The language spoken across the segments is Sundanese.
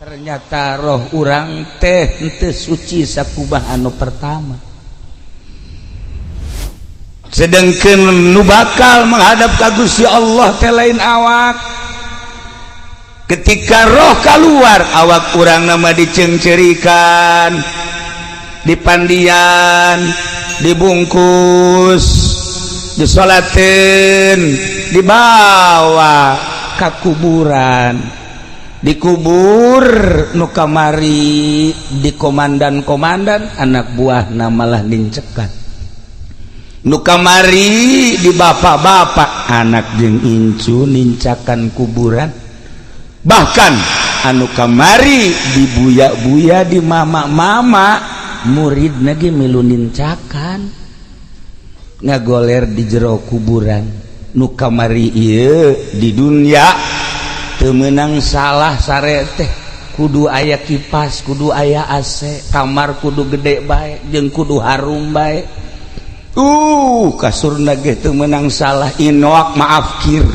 Ternyata roh urang teh henteu suci sakumaha anu pertama. Sedangkan nu bakal menghadap ka Gusti Allah teh lain awak. Ketika roh keluar, awak urang nama diceungceurikan, dipandian, dibungkus, disolatin, dibawa ke kuburan, dikubur. Nu kamari di komandan-komandan, anak buah malah nincekan. Nu kamari di bapak-bapak, anak jeung incu nincakan kuburan. Bahkan anu kamari di buya-buya, di mama-mama, murid lagi milu nincakan, ngagoler di jero kuburan. Nu kamari ieu di dunia teu meunang salah, sare teh kudu aya kipas, kudu aya AC, kamar kudu gede bae jeung kudu harum bae. Kasurna ge teu meunang salah, inoak maaf kir,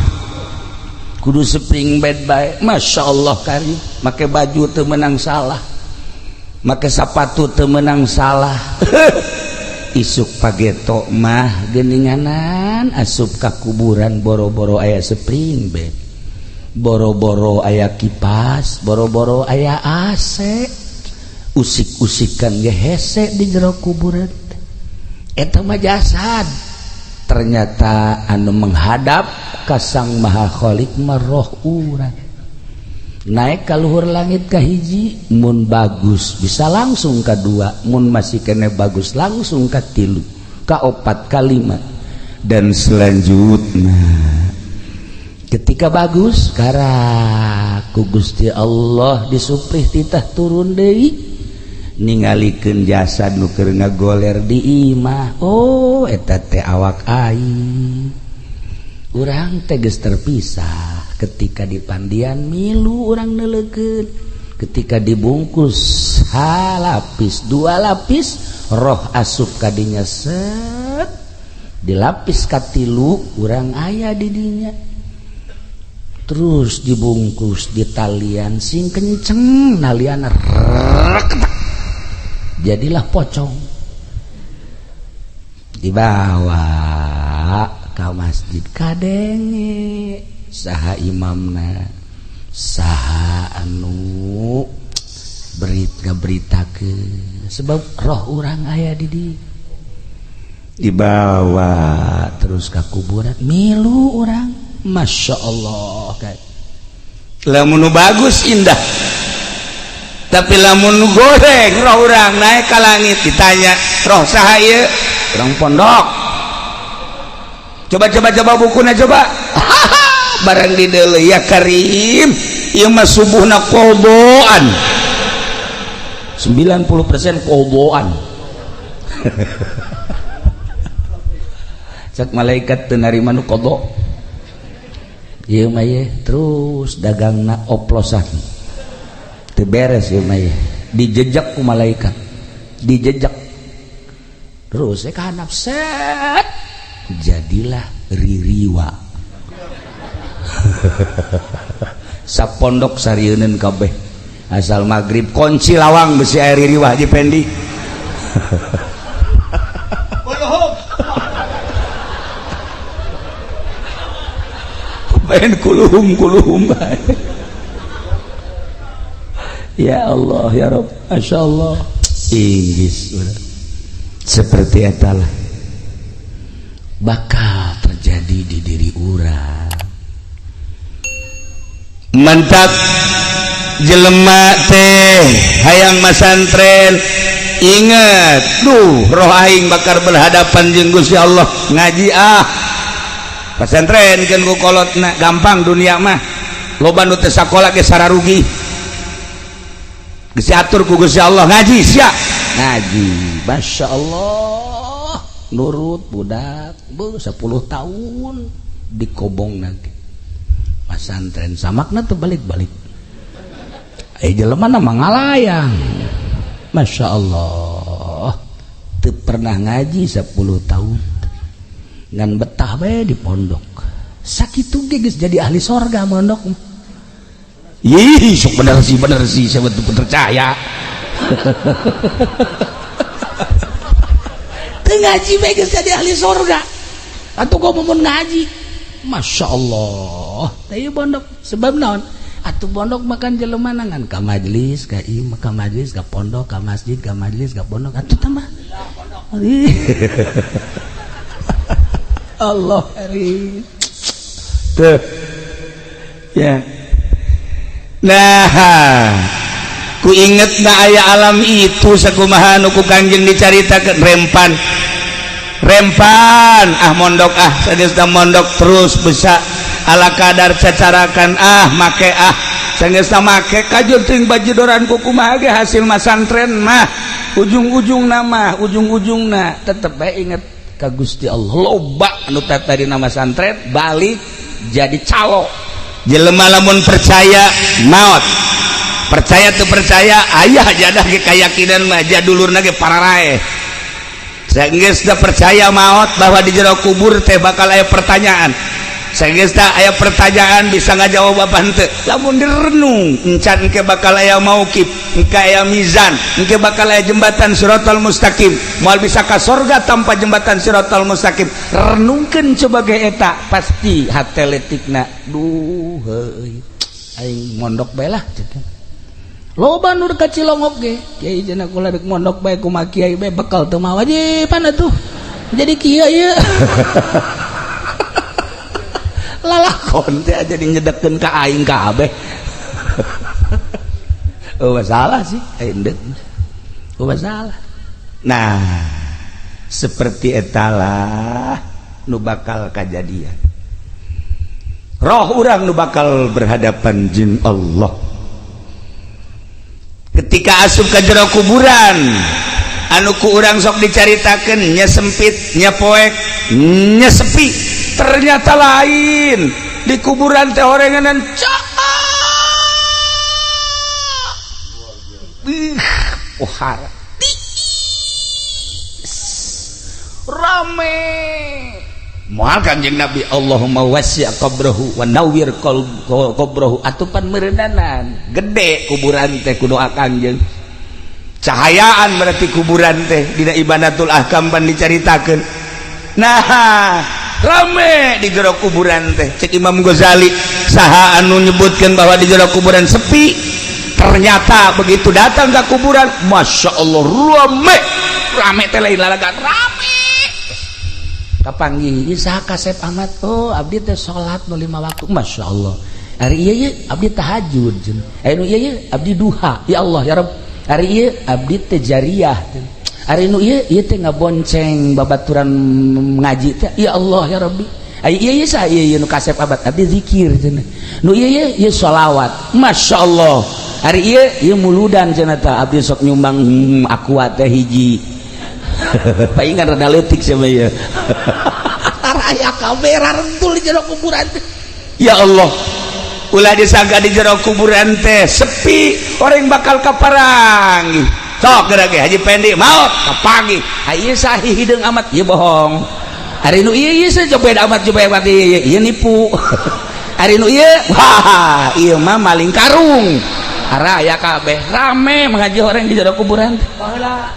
kudu spring bed bae. Masya Allah karim. Make baju teu meunang salah, make sapatu teu meunang salah. Isuk pageto mah geninganan asup ka kuburan, boro-boro aya spring bed, boro-boro aya kipas, boro-boro aya AC, usik-usikan ge hese di jero kuburan. Eta mah jasad. Ternyata anu menghadap ka Sang Maha Khalik mah roh urang. Naik ka luhur langit ka hiji, mun bagus bisa langsung ka dua, mun masih kene bagus langsung ka tilu, ka opat, ka lima, dan selanjutnya. Ketika bagus, karak ku Gusti Allah disuprih titah turun deui, ningalikeun jasad nu keur ngagoler di imah. Oh, eta teh awak aing. Urang teh geus terpisah. Ketika di pandian milu urang neuleukeun, ketika dibungkus halapis dua lapis, roh asup kadinya, set dilapis katilu, urang aya di dinya. Terus dibungkus di talian sing kenceng, nalian rek, jadilah pocong, dibawa ke masjid. Kadenge saha imamna, saha anu berit ke, sebab roh urang aya di dibawa terus ke kuburan, milu urang. Masya Allah, kayak lamun bagus indah, tapi lamun goreng, roh urang naik ke langit, ditanya, "Roh saha ieu?" "Urang pondok." "Coba, coba, coba bukunya, coba." Barang di deuleu, ya karim, ieu mah subuhna qodoan, 90% qodoan. Cek malaikat, "Teu narima nu qodho ieu mah ye." Terus dagangna oplosan, teu beres ieu mah ye. Dijejak ku malaikat, dijejak terus ka handap, set, jadilah ririwa. Sapondok sarieuneun kabeh. Asal maghrib kunci lawang, besi air ririwa. Haji Pendi. Main kuluhum kuluhum bae. Ya Allah, ya Rabb, Masya Allah. Inggris udah. Seperti etalah bakal terjadi di diri urang. Mantap jelema teh hayang masantren, inget duh, roh aing bakal berhadapan jeung Gusti Allah. Ngaji ah, pesantren kan ku kolotna gampang. Dunia mah loba nu teu sakola ge sararugi, geus diatur ku Gusti Allah. Ngaji sia, ngaji. Masya Allah, nurut budak bu 10 tahun dikobong nanti pesantren, samakna tuh balik-balik. Eh, jelema na ngalayang. Masya Allah, teu pernah ngaji 10 tahun, ngan betah bae di pondok. Sakitu ge geus jadi ahli sorga mondok. Ih, sok bener sih saya betul percaya. Teu ngaji bae geus jadi ahli surga. Atuh kok mun ngaji. Masya Allah. Teh pondok sebab naon? Atuh pondok makan jelema ngan ka majelis, ka ieu, ka majelis, ka pondok, ka masjid, ka majelis, ka pondok atuh tambah. Allah karim. Tuh. Ya. Nah, ku inget na aya alam itu sakumaha nu ku Kangjeng dicaritakeun rempan. Rempan ah mondok ah sageus mondok terus bisa ala kadar cacarakan ah make ah sageus make kajur teuing bajidoran ku kumaha ge hasil masantren mah ujung-ujungna mah ujung-ujungna tetep bae inget ka Gusti Allah. Loba anu tadi nama santren balik jadi calo. Jelema lamun percaya maot, percaya tuh percaya ayah jadah ge kayakinan mah jadulurna ge pararae. Sageus da percaya maot bahwa di jero kubur teh bakal aya pertanyaan. Sageus da aya pertanyaan bisa ngajawab apa henteu. Lamun direnung encan engke bakal aya mauqif, engke aya mizan, engke bakal aya jembatan siratal mustaqim. Moal bisa ka sorga tanpa jembatan siratal mustaqim. Renungkeun coba ge eta pasti hate letikna. Duh heuy. Aing mondok bae lah cek. Loba nu ka Cilongok ge, kiai cenah kula rek mondok bae kumaha kiai bae bekal teu mah wajiban atuh. Jadi kieu ieu. Lalakon teh jadi nyedekkeun ka aing kabeh. Oh masalah sih, aing deuk. Oh masalah. Nah, seperti etalah nu bakal kajadian. Roh urang nu bakal berhadapan jeung Allah. Ketika asup ke jero kuburan anu ku urang sok dicaritakeun nya sempit, nya poek, nya sepi, ternyata lain. Di kuburan teh orenganan cak. Pohara. Rame. Moal Kanjeng Nabi Allahumma wasi' qabrahu wa nawwir qabrahu atupan meureunana gede kuburan teh ku doa Kangjeng. Cahayaan berarti kuburan teh dina Ibanatul Ahkam pan dicaritakeun. Nah, rame di jero kuburan teh. Cek Imam Ghazali saha anu nyebutkeun bahwa di jero kuburan sepi, ternyata begitu datang ke kuburan Masya Allah rame. Rame teh lain lalagan rame. Kapanggih ieu saha kasep amat, oh abdi teh salat nu 5 waktu Masya Allah. Ari ieu ieu abdi tahajud cenah. Ari nu ieu ieu abdi duha ya Allah ya Rabb. Ari ieu abdi teh jariyah cenah. Ari nu ieu ieu teh ngabonceng babaturan ngaji teh ya Allah ya Rabbi. Ari ieu ieu saha ieu ieu nu kasep abad abdi zikir cenah. Nu ieu ieu ieu sholawat Masya Allah. Ari ieu ieu muludan cenah tah abdi sok nyumbang aqua teh hiji. Paingan rada leutik sama ieu. Aya kamera rentul di jero kuburan teh. Ya Allah, ulah disangka di jero kuburan teh sepi, orang bakal kaparangi. Sok geura ge Haji Pendi maot kapangi. Ieu sahih hideung amat, ieu bohong. Ari nu ieu ieu sejobed amat jobed amat ieu ieu nipu. Ari nu ieu wah ieu mah maling karung. Araya kabeh rame mengaji orang di jero kuburan teh. Baheula.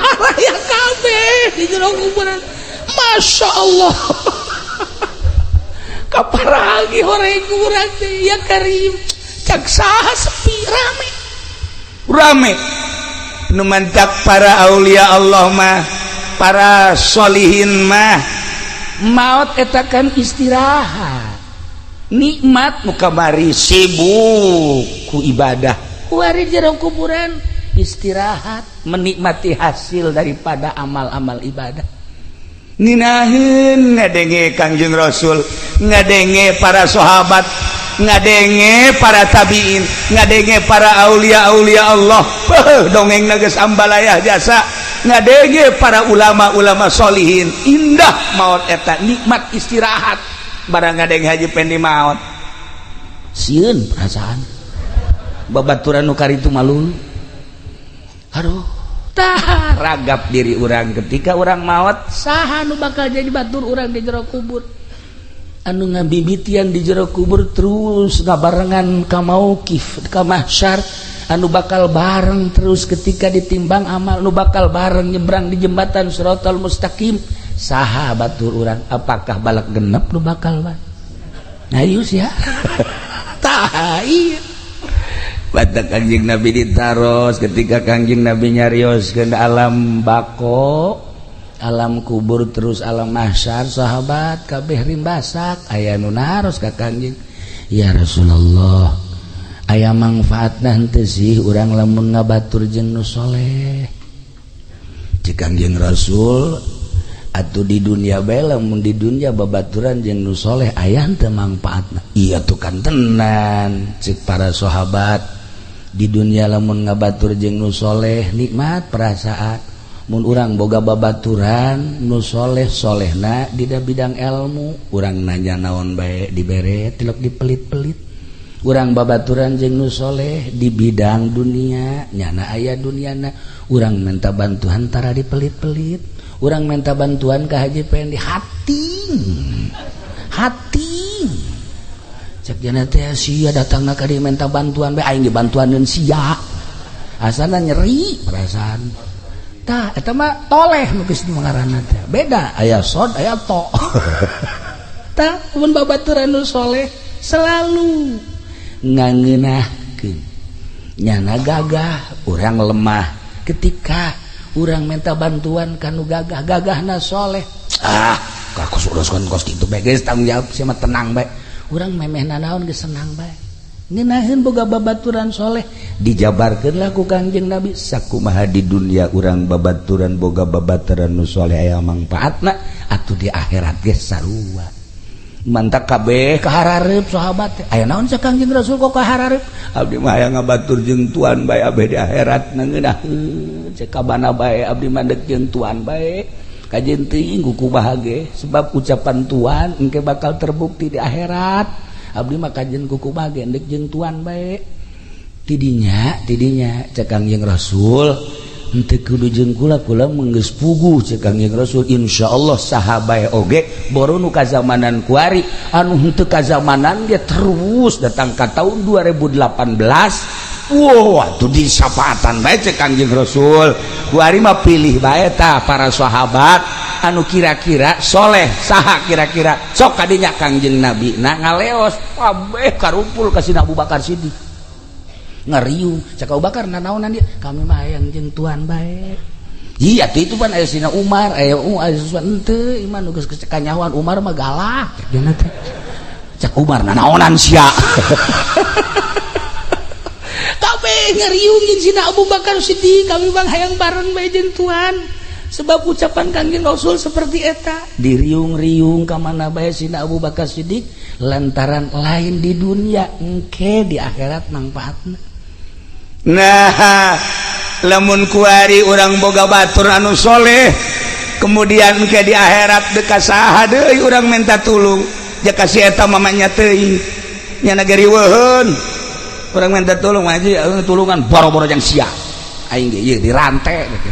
Araya kabeh di jero kuburan. Masya Allah. Kaparagi orang kuburan teh ya karim. Cak saha sepi rame. Rame. Nu mantak para aulia Allah mah, para solihin mah maot eta kan istirahat. Nikmat nu kamari sibuk ku ibadah. Kuari jero kuburan istirahat menikmati hasil daripada amal-amal ibadah. Ninaheun ngadenge Kangjeng Rasul, ngadenge para sahabat, ngadenge para tabiin, ngadenge para aulia-aulia Allah. Beuh, dongeng geus ambalayah jasa. Ngadenge para ulama-ulama solihin. Indah maot eta nikmat istirahat. Barang ngadenge Haji Pendi maot. Sieun perasaan. Babaturan nu karitu malu. Aduh, tah ragap diri urang ketika urang maot, saha nu bakal jadi batur urang di jero kubur. Anu ngabibitian di jero kubur terus ngabarengan ka mauqif, ka mahsyar, anu bakal bareng terus ketika ditimbang amal, nu bakal bareng nyebrang di jembatan Siratal Mustaqim, saha batur urang? Apakah balak genep nu bakal bareng? Ayo sia. Tah, iya. Batak Kangjeng Nabi ditaros ketika Kangjeng Nabi nyarios ke alam bako, alam kubur, terus alam mahsyar, sahabat kabeh rimbasak. Aya nu naros ka Kangjeng, "Ya Rasulullah, aya manfaatna henteu sih urang lamun ngabatur jeung nu soleh?" Cek Kangjeng Rasul, "Atuh di dunia bae, lamun di dunia babaturan jeung nu soleh aya henteu manfaatna?" "Iya tuh kan tenan," cek para sahabat, "di dunia lamun ngabatur jeung nu soleh nikmat perasaan. Mun urang boga babaturan nu soleh, solehna di bidang ilmu, urang nanya naon bae dibere, tilok dipelit-pelit. Urang babaturan jeung nu soleh di bidang dunia, nyana aya duniana, urang minta bantuan tara dipelit-pelit. Urang minta bantuan ke Haji Pendi, hati hati." Cek jana teh, "Sia datang ka dieu minta bantuan bae, aing dibantuaneun sia." Asana nyeri perasaan. Tah, eta mah toleh nu geus ngaranna teh. Beda, aya sod, aya to. Tah, mun babaturan nu soleh selalu ngangeunahkeun, nyana gagah, urang lemah. Ketika urang minta bantuan kanu gagah, gagahna soleh, "Ah, aku uruskeun kos kitu bae, geus tanggung jawab sia mah, tenang bae." Urang memeh nanaon geus senang bae. Ngeunaheun boga babaturan soleh. Dijabarkeun lah ku Kangjeng Nabi sakumaha di dunia urang babaturan, boga babaturan nu soleh aya mangpaatna, atuh di akhirat ge sarua. Mantak kabeh kaharareup sahabat teh. "Aya naon sa Kangjeng Rasul kok kaharareup?" "Abdi mah hayang ngabatur jeung tuan bae abeh di akhirat, ngeunaheun cek kabana bae, abdi mah deuk jeung tuan bae. Kajeun teuing ku bahagia, sebab ucapan tuan engke bakal terbukti di akhirat. Abdi mah kajeun kuku bahagia deuk jeung tuan bae." Tidinya tidinya cek Kangjeng Rasul, "Henteu kudu jeung kula, kula mah geus puguh." Cek Kangjeng Rasul, "Insyaallah saha bae oge, boro nu kazamanan kuari, anu henteu kazamanan ge terus datang ka tahun 2018. Wow, atuh disapaatan bae." Cek Kangjeng Rasul, "Kuari mah pilih bae tah para sahabat anu kira-kira soleh saha kira-kira, sok kadinya." Kangjeng Nabi na ngaleos, kabeh karumpul ka Sina Abu Bakar Siddiq, ngariung. Cek Abu Bakar, "Nanaonan dia?" "Kami mah hayang jeung tuan bae." "Iya tuh, itu pan aya Sina Umar, aya aya sesuatu." "Henteu, iman nu geus kanyahoan Umar mah galak," cek dina teh. Cek Umar, "Nanaonan sia?" Kabeh ngariung jeung Sina Abu Bakar Siddiq, "Kami bang hayang bareng bae jeung tuan, sebab ucapan Kangjeng Rasul seperti eta." Diriung-riung ka mana bae Sina Abu Bakar Siddiq, lantaran lain di dunia, engke di akhirat manfaatna. Nah, lamun kuari urang boga batur anu soleh, kemudian ke di akhirat deka saha deui urang minta tulung? Jaka si eta mamanya teuing nya nagariweuheun, urang minta tulung aja, tulungan boro-boro jang sia, aing ge ieu dirante gitu.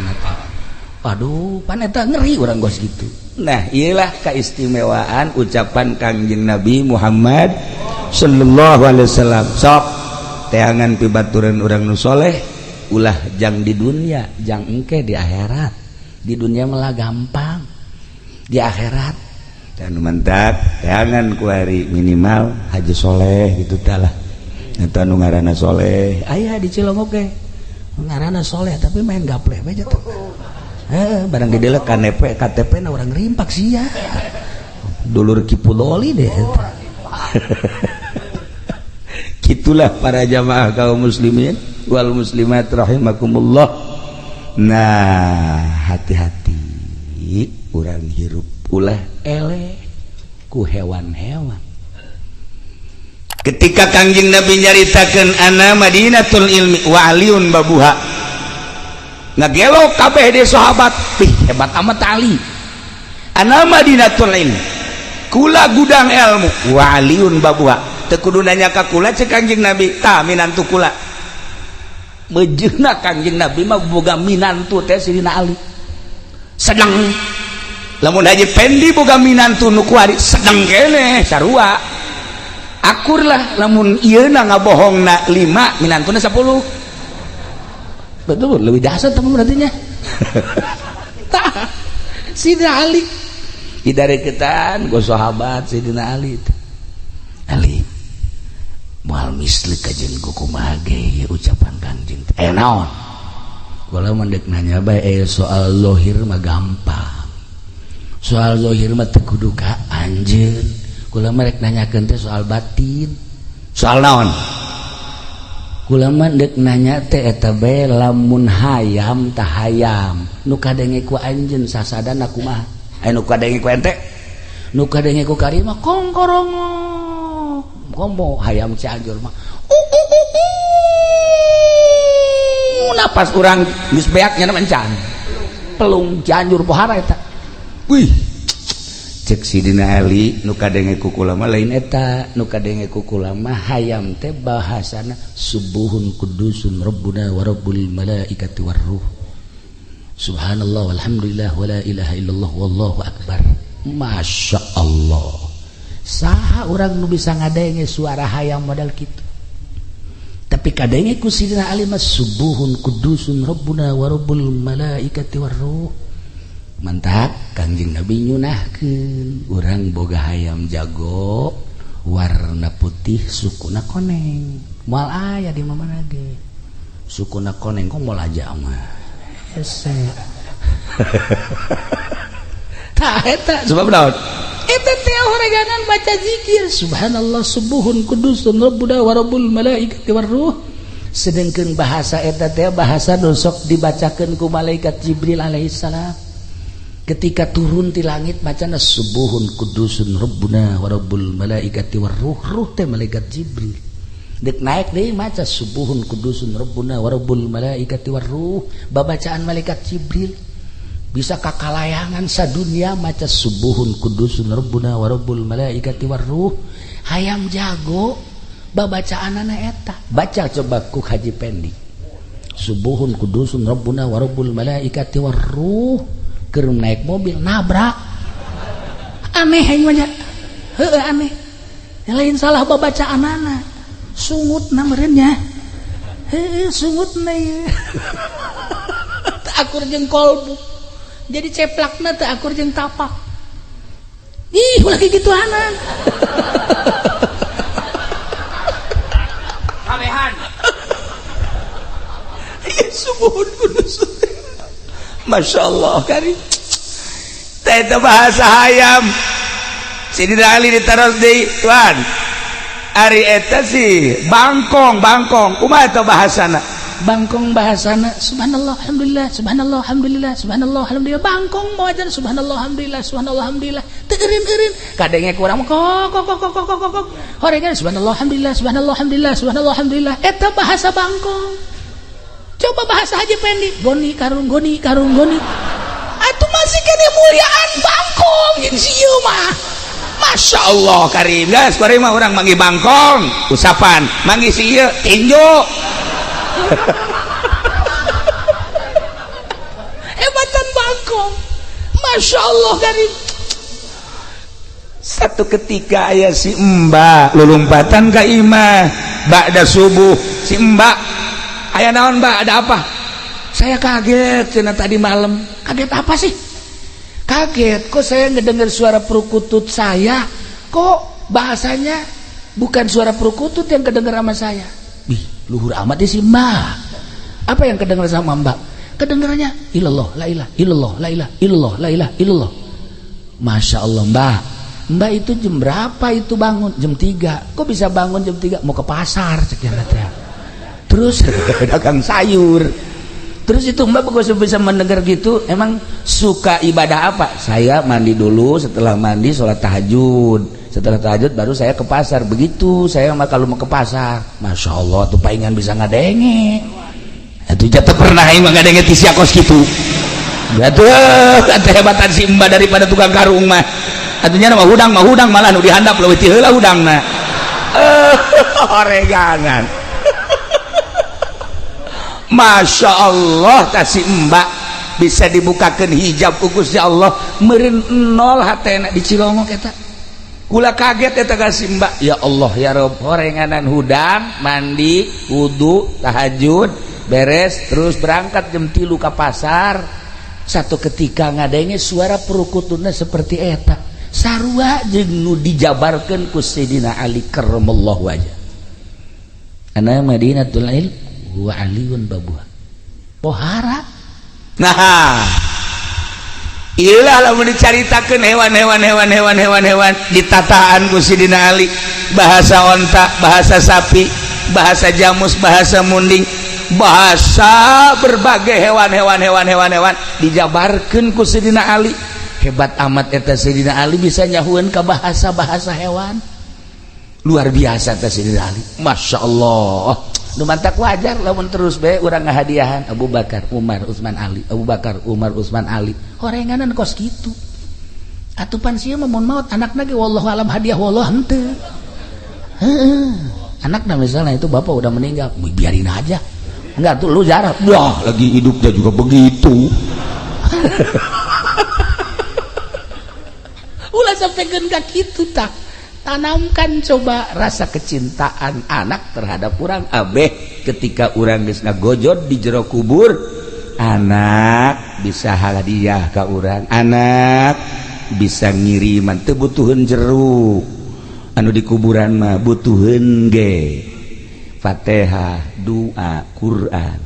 Waduh, pan eta ngeri urang gos gitu. Nah, iyalah keistimewaan ucapan Kangjeng Nabi Muhammad sallallahu alaihi wasallam. Sok teangan pibaturan urang nu soleh, ulah jang di dunia, jang engke di akhirat. Di dunia malah gampang, di akhirat. Dan mantap teangan kuari minimal haji soleh gitu talah. Eta nu ngaranna soleh. Aya di Cilongok ge ngaranna soleh, tapi main gapleh bae teh. Eh, barang didelek KTP, KTP na urang rimpak sia. Dulur Kipudoli deh. Gitulah para jamaah kaum muslimin wal muslimat rahimakumullah. Nah, hati-hati urang hirup, ulah eleh ku hewan-hewan. Ketika Kangjeng Nabi nyaritakeun ana Madinatul ilmi wa aliun babuha, ngagelo kabeh di sahabat. Ih, hebat amat Ali. Ana Madinatul ilmi, kula gudang ilmu, wa aliun babuha. Teu kudu nanya ka kula, cek Kangjeng Nabi, tah minantu kula. Mejeuna Kangjeng Nabi mah boga minantu teh Sidina Ali. Sedang Lamun Haji Pendi boga minantu nu kuari sedeng keneh sarua. Akur lah lamun ieu na ngabohongna 5 minantuna 10. Betul, lebih dahsyat teman berarti nya. Tah, Sidina Ali didareketan ku sahabat Sidina Ali. Ali moal misli kajeun ku kumaha ge ucapan Kangjeng. Eh naon? Kula mah deuk nanya bae soal zahir mah gampang. Soal zahir mah teu kudu ka anjeun. Kula mah rek nanyakeun teh soal batin. Soal naon? Kula mah deuk nanya teh eta bae lamun hayam tah hayam nu kadenge ku anjeun sasadana kumaha? Aya nu kadenge ku ente? Nu kadenge ku kari mah kongkorongo. Komo hayam Cianjur mah. Napas urang geus beak nya encan. Pelung Cianjur pohara eta. Wih. Cek Sidina Ali nu kadenge ku kula mah lain eta, nu kadenge ku kula mah hayam teh bahasana subuhun kudusun rabbuna wa rabbul malaikati warruh. Subhanallah walhamdulillah wala ilaha illallah wallahu akbar. Masya Allah. Saha urang nu bisa ngadenge suara hayam modal kitu. Tapi kadenge ku Sidina Ali mah subuhun kudusun rabbuna wa rabbul malaikati warruh. Mantap Kangjeng Nabi nyunahkeun urang boga hayam jago warna putih sukuna koneng. Moal aya di mana ge. Sukuna koneng kok moal aja mah. Hese. Tah eta sebab naon? Eta teh horeganan baca zikir subhanallah subuhun kudusun rabbuna wa rabbul malaikati warruh. Sedengkeun bahasa eta teh bahasa nu sok dibacakeun ku malaikat Jibril alaihissalam. Ketika turun di langit bacana subuhun kudusun rabbuna wa rabbul malaikati warruh. Ruh teh malaikat Jibril. Dek naik deui maca subuhun kudusun rabbuna wa rabbul malaikati warruh. Babacaan malaikat Jibril. Bisa kakalayangan sadunia maca subuhun kudusun rabbuna wa rabbul malaikati warruh. Hayam jago babacaanana eta. Baca coba ku Haji Pendi. Subuhun kudusun rabbuna wa rabbul malaikati warruh. Keur naik mobil nabrak. Aneh aing mah nya. Heueuh aneh. Lain salah babacaanana. Sungutna meureun nya. Heueuh sungutna ieu. Teu akur jeung kolbu. Jadi ceplakna teu akur jeung tapak. Ih, ulah kikituanan. Kabehan. Ieu subuhun kudus. Masya Allah kari. Teh bahasa hayam. Sidina Ali ditaros deui, tuan. Ari eta sih bangkong, bangkong. Kumaha eta bahasana? Bangkong bahasana subhanallah alhamdulillah subhanallah alhamdulillah subhanallah alhamdulillah. Bangkong mawajan subhanallah alhamdulillah subhanallah alhamdulillah. Teu eureun-eureun. Kadenge ku urang kok kok kok kok kok kok. Horegan subhanallah alhamdulillah subhanallah alhamdulillah subhanallah alhamdulillah. Eta bahasa bangkong. Coba bahasa Haji Pendi, goni karung goni karung goni. Atuh masih kene muliaan bangkong jeung si ieu mah. Masya Allah karim. Geus kuari mah urang manggih bangkong, usapan, manggih si ieu tinju. Hebatan bangkong. Masya Allah karim. Satu ketika aya si Mbak lulumpatan ka imah ba'da subuh si Mbak aya naon Mbak ada apa? Saya kaget cenah tadi malam. Kaget apa sih? Kaget kok saya ngedengar suara perkutut saya, kok bahasanya bukan suara perkutut yang kedengar sama saya. Ih, luhur amat ya si Mbak. Apa yang kedengar sama Mbak? Kedengarannya ilallah la ilah illallah la ilah illallah la ilah illallah. Masya Allah Mbak. Mbak itu jam berapa itu bangun? Jam 3. Kok bisa bangun jam 3? Mau ke pasar cek ya. Terus dagang sayur. Terus itu Mbak kok bisa mendengar gitu? Emang suka ibadah apa? Saya mandi dulu, setelah mandi sholat tahajud. Setelah tahajud baru saya ke pasar. Begitu saya mah kalau mau ke pasar. Masya Allah tuh palingan bisa ngadenge. Itu jatuh pernah emang ngadenge ti sia kos kitu. Atuh kehebatan si Mbak daripada tukang karung mah. Atunya mah hudang malah nu dihandap leuwih ti heula hudangna. Oregangan. Masya Allah kasih Mbak Bisa dibukakan hijab ku Gusti Allah meureun nol hatena di Cilongok eta. Kula kaget eta ka si Mbak. Ya Allah ya Rob, horenganan hudang, mandi, wudu, tahajud, beres terus berangkat jam 3 ke pasar. Satu ketika ngadenge suara perukutuna seperti eta. Sarua jeung nu dijabarkeun ku Sayyidina Ali karramallahu wajah. Ana Madinatul Ilm wa Aliun babuha. Pohara. Nah, ilah lamun dicaritakeun hewan-hewan hewan-hewan hewan-hewan ditataan ku Sidina Ali, bahasa onta, bahasa sapi, bahasa jamus, bahasa munding, bahasa berbagai hewan-hewan hewan-hewan hewan dijabarkeun ku Sidina Ali. Hebat amat eta Sidina Ali bisa nyahueun ka bahasa-bahasa hewan. Luar biasa eta Sidina Ali. Masya Allah. Nu mantak wajar lamun terus bae urang ngahadiahan Abu Bakar, Umar, Utsman, Ali, Abu Bakar, Umar, Utsman, Ali. Horenganan kos kitu. Atuh pan sieun mah mun maot anakna ge wallahu alam hadiah wallah henteu. Heeh. Anakna misalnya itu bapak udah meninggal, biarin aja. Enggak tuh lu jarah. Wah, lagi hidupnya juga begitu. Ulah sampai ka kitu tah. Tanamkan coba rasa kecintaan anak terhadap urang abeh ketika urang geus ngagojod di jero kubur, anak bisa hadiah ka urang, anak bisa ngiriman teu butuheun jeruk anu di kuburan mah butuheun ge Fatihah, doa, Quran.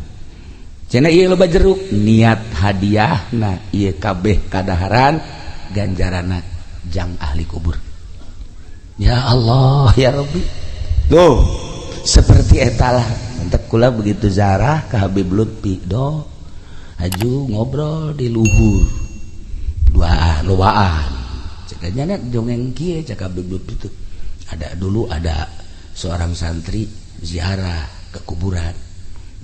Cenah ieu loba jeruk niat hadiahna ieu kabeh kadaharan ganjaranna jang ahli kubur. Ya Allah ya Rabbi. Tuh seperti etalah mantap kula begitu zarah ke Habib Lutfi do aju ngobrol di luhur duaan lobaan cekanya net dongeng kieu cek Habib Lutfi tuh ada dulu ada seorang santri ziarah ke kuburan,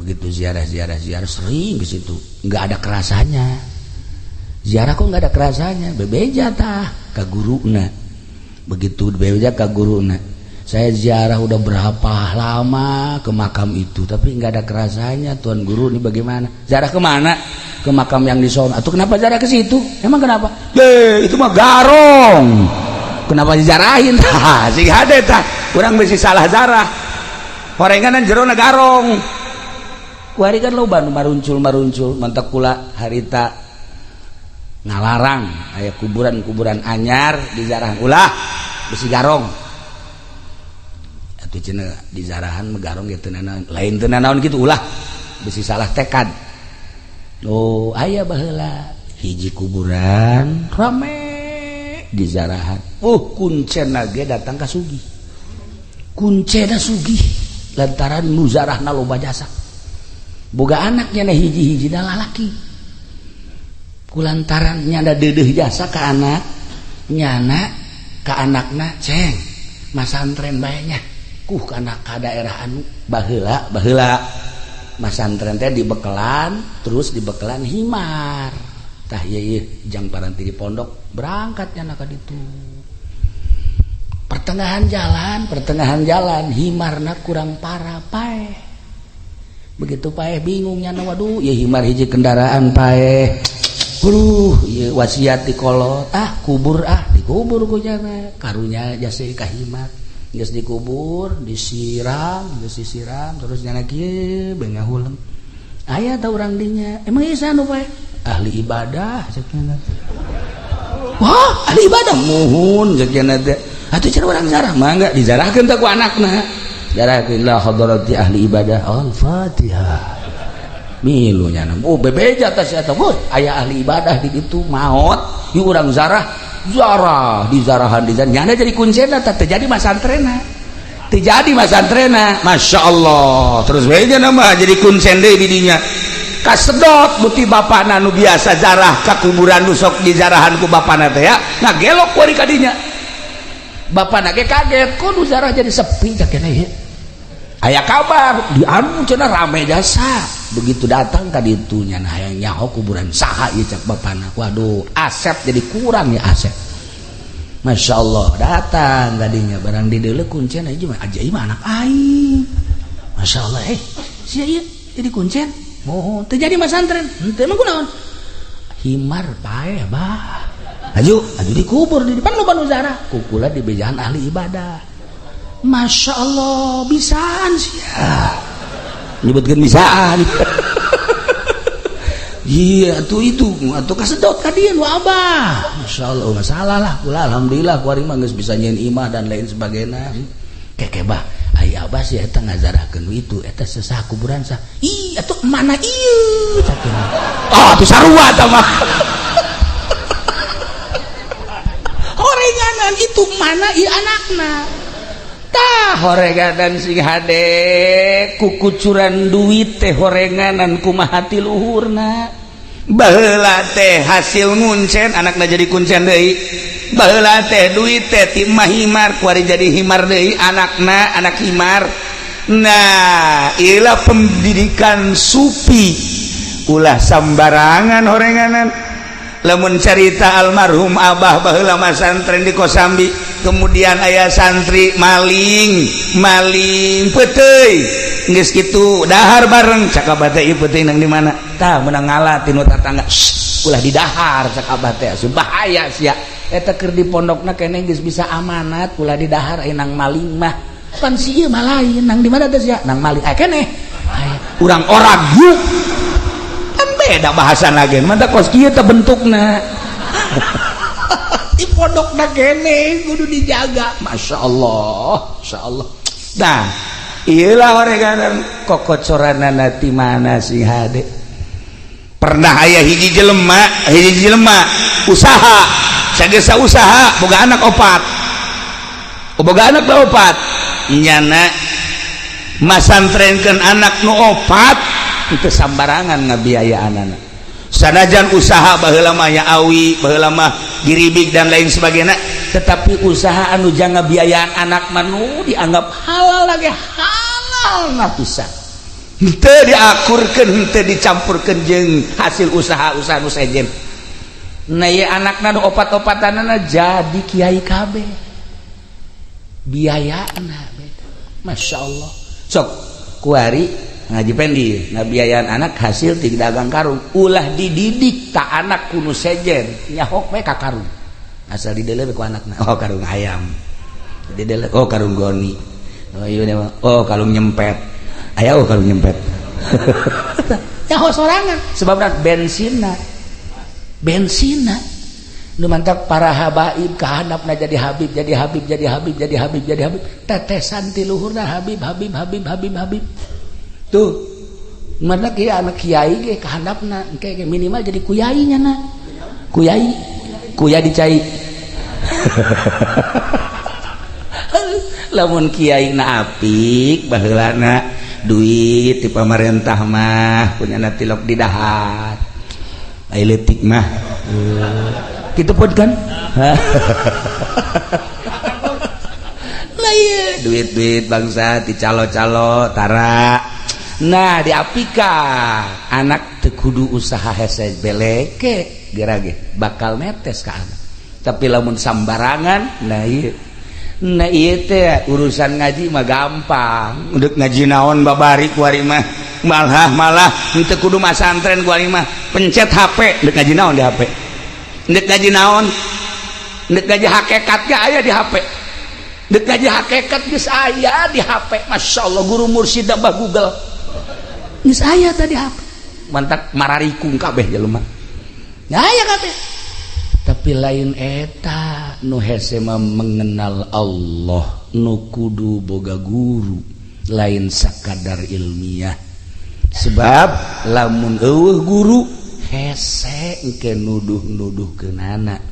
begitu ziarah ziarah ziarah sering ke situ nggak ada kerasanya ziarah kok nggak ada kerasanya bebeja tah ke guruna. Begitu bebeja ke guruna, saya ziarah udah berapa lama ke makam itu tapi nggak ada kerasanya tuan guru ini bagaimana? Ziarah kemana? Ke makam yang di sono. Atau kenapa ziarah ke situ? Emang kenapa? Itu mah garong. Kenapa dijarahin? Tah, sing hade tah. Urang bisi salah zarah. Horenganan jerona garong. Kuari kan loba nu maruncul-maruncul mantak kula harita ngalarang aya kuburan-kuburan anyar dizarah ulah besi garong. Atuh cenah dizarahan mah garong ge teu nanaon, lain teu nanaon kitu ulah besi salah tekad. Oh, aya baheula hiji kuburan rame dizarahan. Kuncena ge datang ka sugih. Kuncena sugih lantaran nu zarahna loba jasa. Boga anaknya na hiji-hiji da lalaki. Kulantaran nyanda dedeh jasa ka anak nyana ka anakna ceng masantren bae nya kuh kana ka daerah anu baheula baheula masantren teh dibekelan terus dibekelan himar tah ieu jang paranti di pondok berangkat nyana ka ditu pertengahan jalan himarna kurang parah paeh begitu paeh bingung nyana waduh ieu himar hiji kendaraan paeh. Aduh, ieu wasiat di kolot, ah kubur ah dikubur ku jana. Karunya jasa ka himar. Geus dikubur, disiram, geus disiram terus nyana kieu bae ngahuleng. Aya ta urang dinya? Emang ieu saha nu paeh? Ahli ibadah cek nya. Wah, ahli ibadah muhun cek nya teh. Atuh cenah urang zarah mangga dizarahkeun teh ku anakna. Zarahkeun la hadarati ahli ibadah. Al-Fatihah. Milu nyana. Oh bebeja tas eta boy aya ahli ibadah di ditu maot ieu urang zarah zarah dizarahan dizarahan nyana jadi kuncena tah teu jadi masantrena teu jadi masantrena Masya Allah terus we nya mah jadi kuncen deui di dinya kasedot buti bapana nu biasa zarah ka kuburan nu sok dizarahan ku bapana teh ya ngagelok kuari ka dinya bapana ge kaget kok nu zarah jadi sepi cak keneh ieu aya kabar di anu cenah rame jasa begitu datang tadi itu nyana hayang nyaho kuburan saha ieu cak bapana waduh asep jadi kurang ya asep Masya Allah datang tadinya barang di deuleu kuncen aja mah aja mah anak aing Masya Allah sia ieu jadi kuncen mohon teu jadi masantren henteu emang kunaon Himar paeh bah. Aju, aju dikubur di depan loba nu zarah. Kukula di bejaan ahli ibadah. Masya Allah, bisaan sia. Nyebutkeun bisaan. Iya, tuh itu, atuh kasedot ka dieu nu abah. Masya Allah, masalah lah. Kula alhamdulillah kuari mah geus bisa nyieun imah dan lain sebagainya. Keke bah, ai abah sih eta ngazarahkeun itu, eta sesah kuburan sah. Ih, atuh mana ieu cakeun. Ah, tuh sarua tah mah. Horenganan itu mana ieu anakna. Tah horenganan sing hade kukucuran duit teh horenganan kumaha ti luhurna. Baheula teh hasil nguncen anakna jadi kuncen deui. Baheula teh duit teh ti mah himar kuari jadi himar deui anakna anak himar. Nah, ilah pendidikan sufi ulah sambarangan horenganan. Lamun carita almarhum abah baheula masantren di Kosambi, kemudian ayah santri maling maling peuteuy geus kitu dahar bareng cak abah teh ieu peuteuy nang di mana tah meunang ngala tinu tatangga ulah didahar cak abah teh bahaya sia eta keur di pondokna keneh geus bisa amanat ulah didahar aya nang maling mah pan si ieu mah lain nang di mana teh sia nang maling aya keneh urang orang yuk kan beda bahasan lagi mantap kos kieu teh bentukna di pondokna kene kudu dijaga. Masya Allah, Masya Allah. Nah iyalah horenganan kokocoranana ti mana sing hade. Pernah aya hiji jelema usaha sagesa usaha boga anak opat, boga anak opat nyana masantrenkeun anak nu opat itu sambarangan ngabiayaan anak. Sanajan usaha baheula mah ya awi baheula mah giribik dan lain sebagainya, tetapi usaha anu jangan biayaan anak manu dianggap halal lagi halal nah bisa henteu diakurkeun henteu dicampurkeun jeung hasil usaha-usaha nu sejen. Nah ieu anakna nu opat-opatanana jadi kiai kabeh biayana beda. Masya Allah. Sok kuari ngaji pendi ngabiayaan anak hasil ti dagang karung ulah dididik tak anak kuno sejen nyahok we ka karung asal didele ku anakna oh karung ayam didele oh karung goni oh ieu oh karung nyempet aya oh karung nyempet nyaho sorangan sebabna bensinna bensinna nu mantap para habaib kahandapna jadi habib jadi habib jadi habib jadi habib jadi habib tetesan ti luhurna habib habib habib habib habib tuh mana kiai anak kiai ge kahandapna engke ge minimal jadi kuyai nya na kuyai kuya dicai lamun kiai na apik baheulana duit ti pamarentah mah kunyana tilok di dahar ai leutik mah kitu pun kan lah ieu duit-duit bangsa ti calo-calo tara. Nah diapika anak teu kudu usaha hese beleke gerage bakal netes ka anak. Tapi lamun sambarangan nah ieu teh urusan ngaji mah gampang. Udah ngaji naon babari kuari mah malah henteu kudu masantren kuari mah pencet HP deuk ngaji naon di HP. Deuk ngaji naon? Deuk ngaji hakikat ge aya di HP. Deuk ngaji hakikat geus aya di HP. Masya Allah guru mursyid bah Google. Geus aya tadi HP. Mantak mararikung kabeh jelema. Aya kabeh. Tapi lain eta nu hese mah mengenal Allah nu kudu boga guru lain sakadar ilmiah. Sebab lamun eueuh guru hese engke nuduh-nuduhkeunana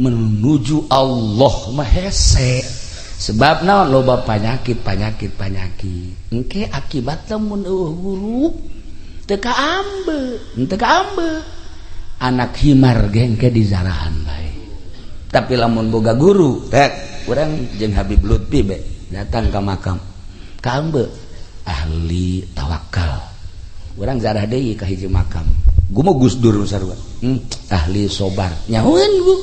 menuju Allah mah hese. Sebab naon loba panyakit panyakit panyakit engke akibat lamun eueuh guru teu kaambe teu kaambe anak himar ge engke dizarahan bae. Tapi lamun boga guru tek urang jeung Habib Lutfi be datang ka makam kaambe ahli tawakal urang zarah deui ka hiji makam gumo Gus Dur sarua ahli sobar nyahueun bu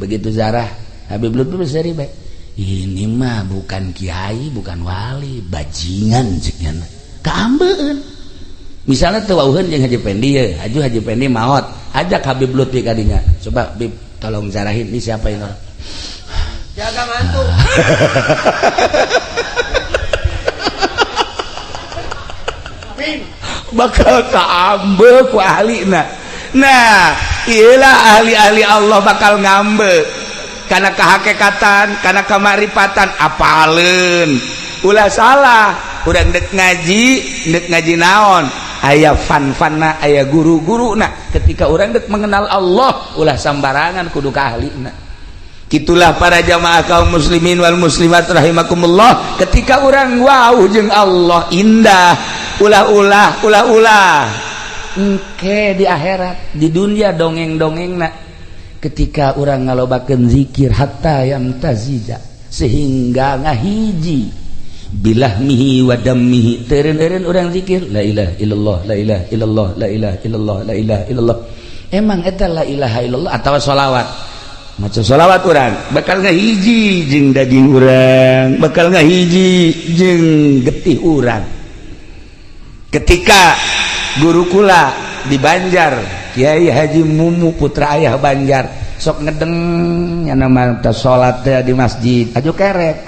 begitu zarah Habib Lutfi seri bae ini mah bukan kiai bukan wali bajingan ceknya kaambeun misalnya teu wauheun jeung Haji Pendi ye Haji Pendi maot Ajak Habib Lutfi kadinya. Coba Bib, tolong zarahin ini siapa ini orang. Jaga mantu. Bakal kaambe ku ahlina. Nah, iyalah ahli-ahli Allah bakal ngambe karena kehakekatan, karena kemaripatan, apaleun. Ulah salah, urang dek ngaji naon? Aya fan-fanna, aya guru-guruna. Ketika urang dek mengenal Allah, ulah sambarangan kudu ka ahlina. Itulah para jamaah kaum muslimin wal muslimat rahimakumullah. Ketika urang wau jeung Allah indah, ulah-ulah, ulah-ulah. Engke di akhirat, di dunia dongeng-dongengna. Ketika urang ngalobakeun zikir hatta yamtazija, sehingga ngahiji bilahmihi wa dammihi. Teureun-eureun urang zikir la ilaha illallah, la ilaha illallah, la ilaha illallah, la ilaha illallah. Emang eta la ilaha illallah atawa sholawat? Maca sholawat urang bakal ngahiji jeung daging urang, bakal ngahiji jeung getih urang. Ketika guru kula di Banjar, Kiai Haji Mumu putra ayah Banjar, sok ngedeng nya nama teh salat teh di masjid, aju kerek.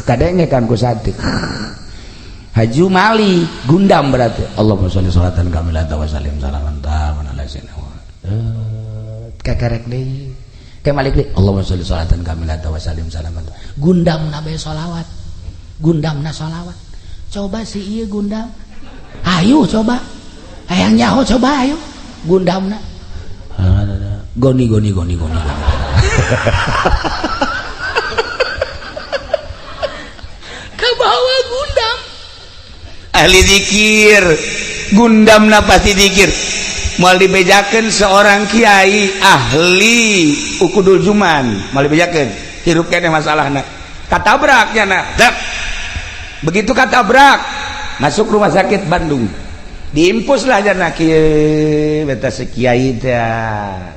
Kadenge kan ku santri. Haji Mali gundam berarti. Allahumma sholli sholatan kamilatan wa sallim salaman taman ala sayyidina Muhammad. Kakerek deui. Kayak Malik deui. Allahumma sholli sholatan kamilatan wa sallim salaman. Gundamna bae sholawat. Gundamna sholawat. Coba si ieu gundam. Ayo coba. Hayang nyaho coba ayo. Gundamna. Goni goni goni goni. Kabawa gundam. Ahli zikir, gundamna pasti zikir. Moal dibejakeun seorang kiai ahli ukudul juman, moal dibejakeun. Hirup keneh masalahna. Katabrak nya na. Begitu katabrak, masuk rumah sakit Bandung. Diimpuslah jana kieu beta sekiai teh.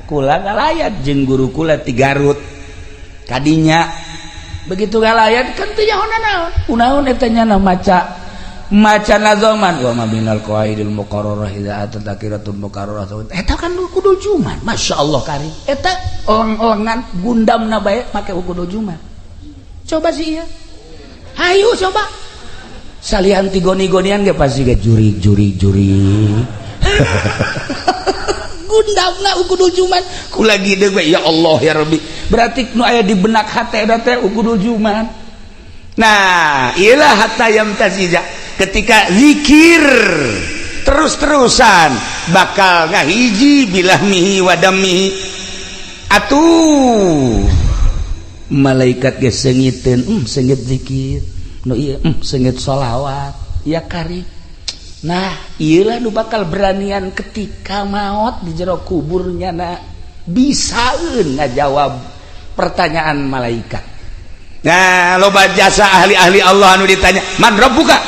Kula ngalayat jeung guru kula ti Garut. Kadinya begitu ngalayat kan teu nyaho naon. Kunaon eta nya maca maca nazoman wa ma binal qawaidil muqarrarah idza atat takiratul muqarrarah. Eta kan kudu juman. Masyaallah kari. Eta oleng-olengan gundamna bae make kudu juman. Coba sih ieu. Hayu coba. Salian ti goni-gonian ge pasti ge juri-juri-juri. Gundamna kudu juman. Kula gede we ya Allah ya Rabbi. Berarti nu aya di benak hate eta teh kudu juman. Nah, iyalah hatta yamtazija. Ketika zikir terus-terusan bakal ngahiji bilahmihi wa dammihi. Atuh malaikat ge seungiteun, seungit zikir. Nu ieu seungit sholawat. Ya kari. Nah, ieulah nu bakal beranian ketika maot di jero kuburnya na bisaeun ngajawab pertanyaan malaikat. Nah, loba jasa ahli-ahli Allah anu ditanya, "Man rabbuka?"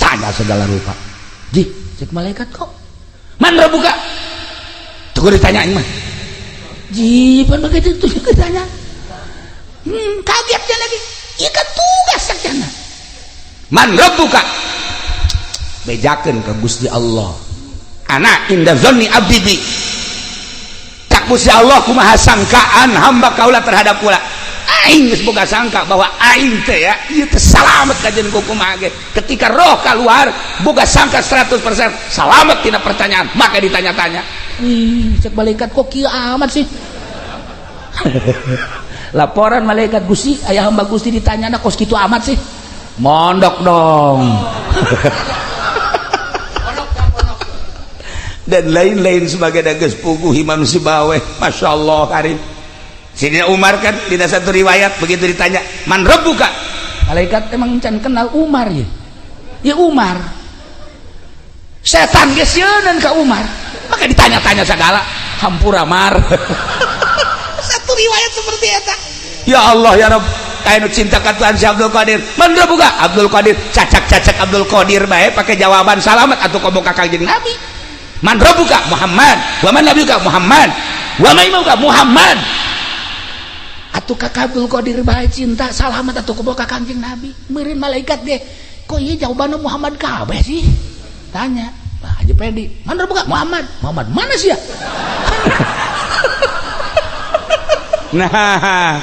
Tanya segala rupa. Ji, cek malaikat kok. "Man rabbuka?" Tunggu ditanya mah. Ji, pan begitu tuh ditanya. Kagetnya lagi. Ieu kan tugas sakjana. "Man rabbuka?" Bejakeun ka Gusti Allah. Ana inda zanni abdi bi. Cak Gusti Allah kumaha sangkaan hamba kaula terhadap kula. Aing geus boga sangka bahwa aing teh ya ieu teh salamet kajeun ku kumaha ge. Ketika roh keluar boga sangka 100% salamet tina pertanyaan, maka ditanya-tanya. Ih, cek malaikat kok kieu amat sih. Laporan malaikat Gusti, ayah hamba Gusti ditanya kos kitu amat sih. Mondok dong. Dan lain-lain sebagai dages puguh Imam Sibaweh, Masya Allah karim. Sidina Umar kan di satu riwayat begitu ditanya, "Man rabbuka?" Malaikat emang can kenal Umar ya. Ya Umar. Setan geus sieunan ka Umar. Maka ditanya-tanya segala, hampura Mar. Satu riwayat seperti eta. Ya Allah ya Rabb, kayak nu cinta ka Tuhan si Abdul Qadir. Man rabbuka? Abdul Qadir. Cacak-cacak Abdul Qadir bae pakai jawaban salamat atuh komo ka Kanjeng Nabi. Man rabbuka? Muhammad. Wa man nabiyuka? Muhammad. Wa man imamuka? Muhammad. Atuh ka Abdul Qadir bae cinta salamat atuh komo ka Kanjeng Nabi. Meureun malaikat ge, kok ieu jawabanna Muhammad kabeh sih? Tanya. Bah, Haji Pedi mana buka Muhammad Muhammad mana sih ya. Nah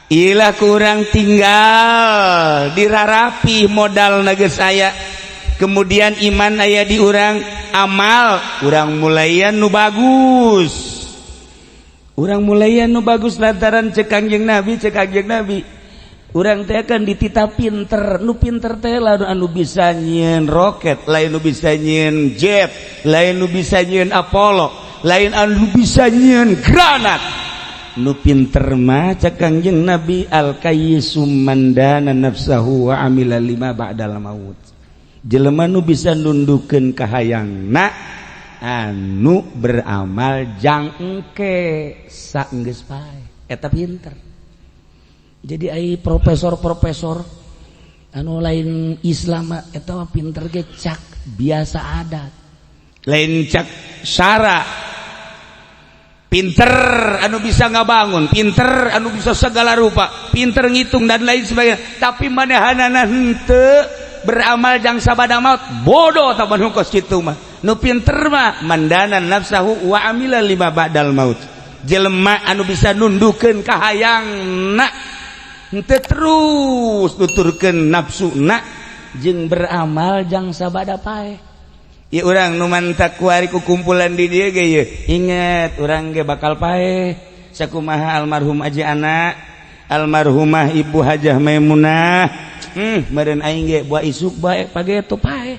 ilah kurang tinggal dirarapi modal nages saya, kemudian iman aya di urang, amal urang mulayan nu bagus, urang mulayan nu bagus lantaran cek Kangjeng Nabi, cek Kangjeng Nabi urang teh kan dititah pinter, nu pinter teh lah anu bisa nyieun roket, lain nu bisa nyieun jet, lain nu bisa nyieun Apollo, lain anu bisa nyieun granat. Nu pinter mah cek Kangjeng Nabi al kayyisu man dana nafsahu wa amila lima ba'dal maut. Jelema nu bisa nundukeun kahayangna anu beramal jang engke saenggeus pae, eta pinter. Jadi ai profesor-profesor anu lain Islam eta mah pinter ge cak biasa adat, lain cak syara. Pinter anu bisa ngabangun, pinter anu bisa segala rupa, pinter ngitung dan lain sebagainya, tapi manehanana henteu beramal jang sabada maut, bodoh taman kos kitu mah. Nu pinter mah mandana nafsahu wa amila lima ba'dal maut. Jelema anu bisa nundukeun kahayangna henteu terus nuturkeun nafsuna jeung beramal jang sabada paeh. Ya urang nu mantak kuari ku kumpulan di dieu ge ye, inget urang ge bakal paeh. Sakumaha almarhum Aji Anak, almarhumah Ibu Hajah Maimunah, meureun aing ge buah isuk bae pageto paeh.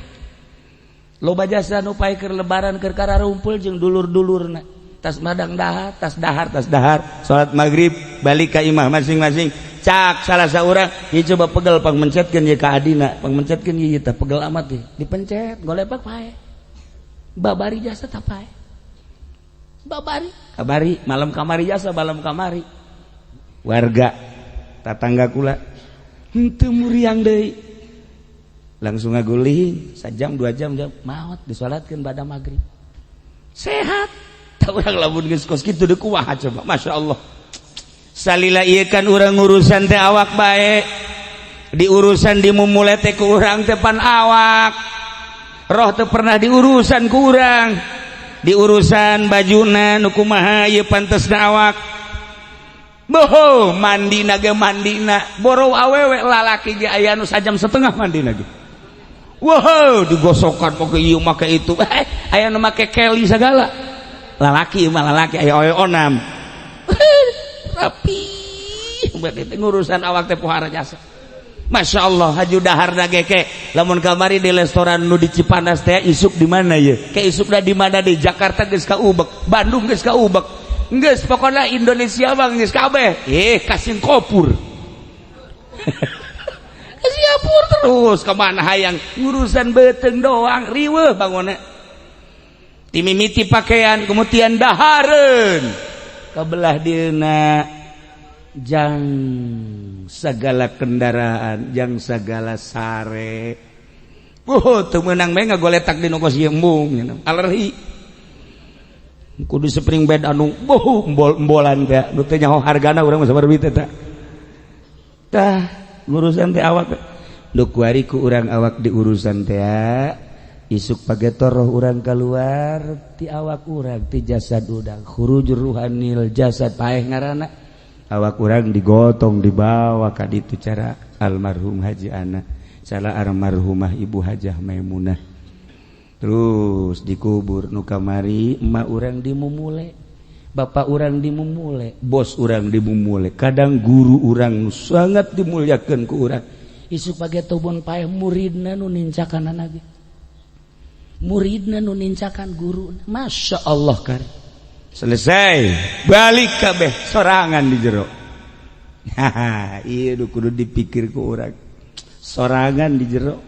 Loba jasa nu paeh keur lebaran keur kararumpul jeung dulur-dulurna. Tas madang dahar, tas dahar, tas dahar, salat maghrib balik ka imah masing-masing. Cak salah saurang, ieu coba pegel pangmencetkeun ye ka adina, pangmencetkeun ieu teh pegel amat teh. Dipencet, golepak paeh. Babari jasa tak paeh. Babari, kabari malam kamari jasa malam kamari. Warga tatangga kula henteu muriang deui. Langsung ngaguling sajam 2 jam jam maot disolatkeun bada maghrib. Sehat. Tah urang lamun geus kos kitu deui kumaha coba? Masya Allah. Salila ieu kan urang urusan teh awak bae. Diurusan dimumule teh ku urang teh pan awak. Roh teu pernah diurusan ku urang. Diurusan bajuna nu kumaha ieu pantesna awak. Boho mandina ge mandina boro awewe lalaki ge aya nu sajam setengah mandina ge. Wow, digosokan make ieu make itu. Aya nu make keli sagala. Lalaki mah lalaki aya oe onam. Rapi berarti ngurusan awak teh pohara jasa. Masya Allah haju dahar ge ke lamun kamari di restoran nu di Cipanas teh isuk di mana ye? Ke isukna di mana di Jakarta geus kaubek, Bandung geus kaubek. Geus pokona Indonesia mah geus kabeh. Ka Singapura. Ka Singapura terus kemana hayang ngurusan beuteung doang riweuh bangunna. Timimiti pakaian kemudian dahareun. Kabelah dieuna jang segala kendaraan, jang segala sare. Teu meunang bae ngagoletak di nu kos ieu embung alergi. Kudu spring bed anu embol-embolan teh nu teu nyaho hargana urang mah sabar duit eta. Tah ngurusan teh awak nu kuari ku urang awak diurusan teh isuk pagetor roh urang keluar ti awak urang ti jasad urang khurujur ruhanil jasad paeh ngaranna awak urang digotong dibawa ka ditu cara almarhum Haji Ana cara almarhumah Ibu Hajah Maimunah terus dikubur nu kamari emak urang dimumule bapak urang dimumule bos urang dimumule kadang guru urang sangat dimuliakeun ku urang isuk pageto pun paeh muridna nu nincakanana ge muridna nu nincakan guru. Masya Allah kar selesai balik kabeh sorangan di jero. Haha ieu nu kudu dipikir ku urang sorangan di jero.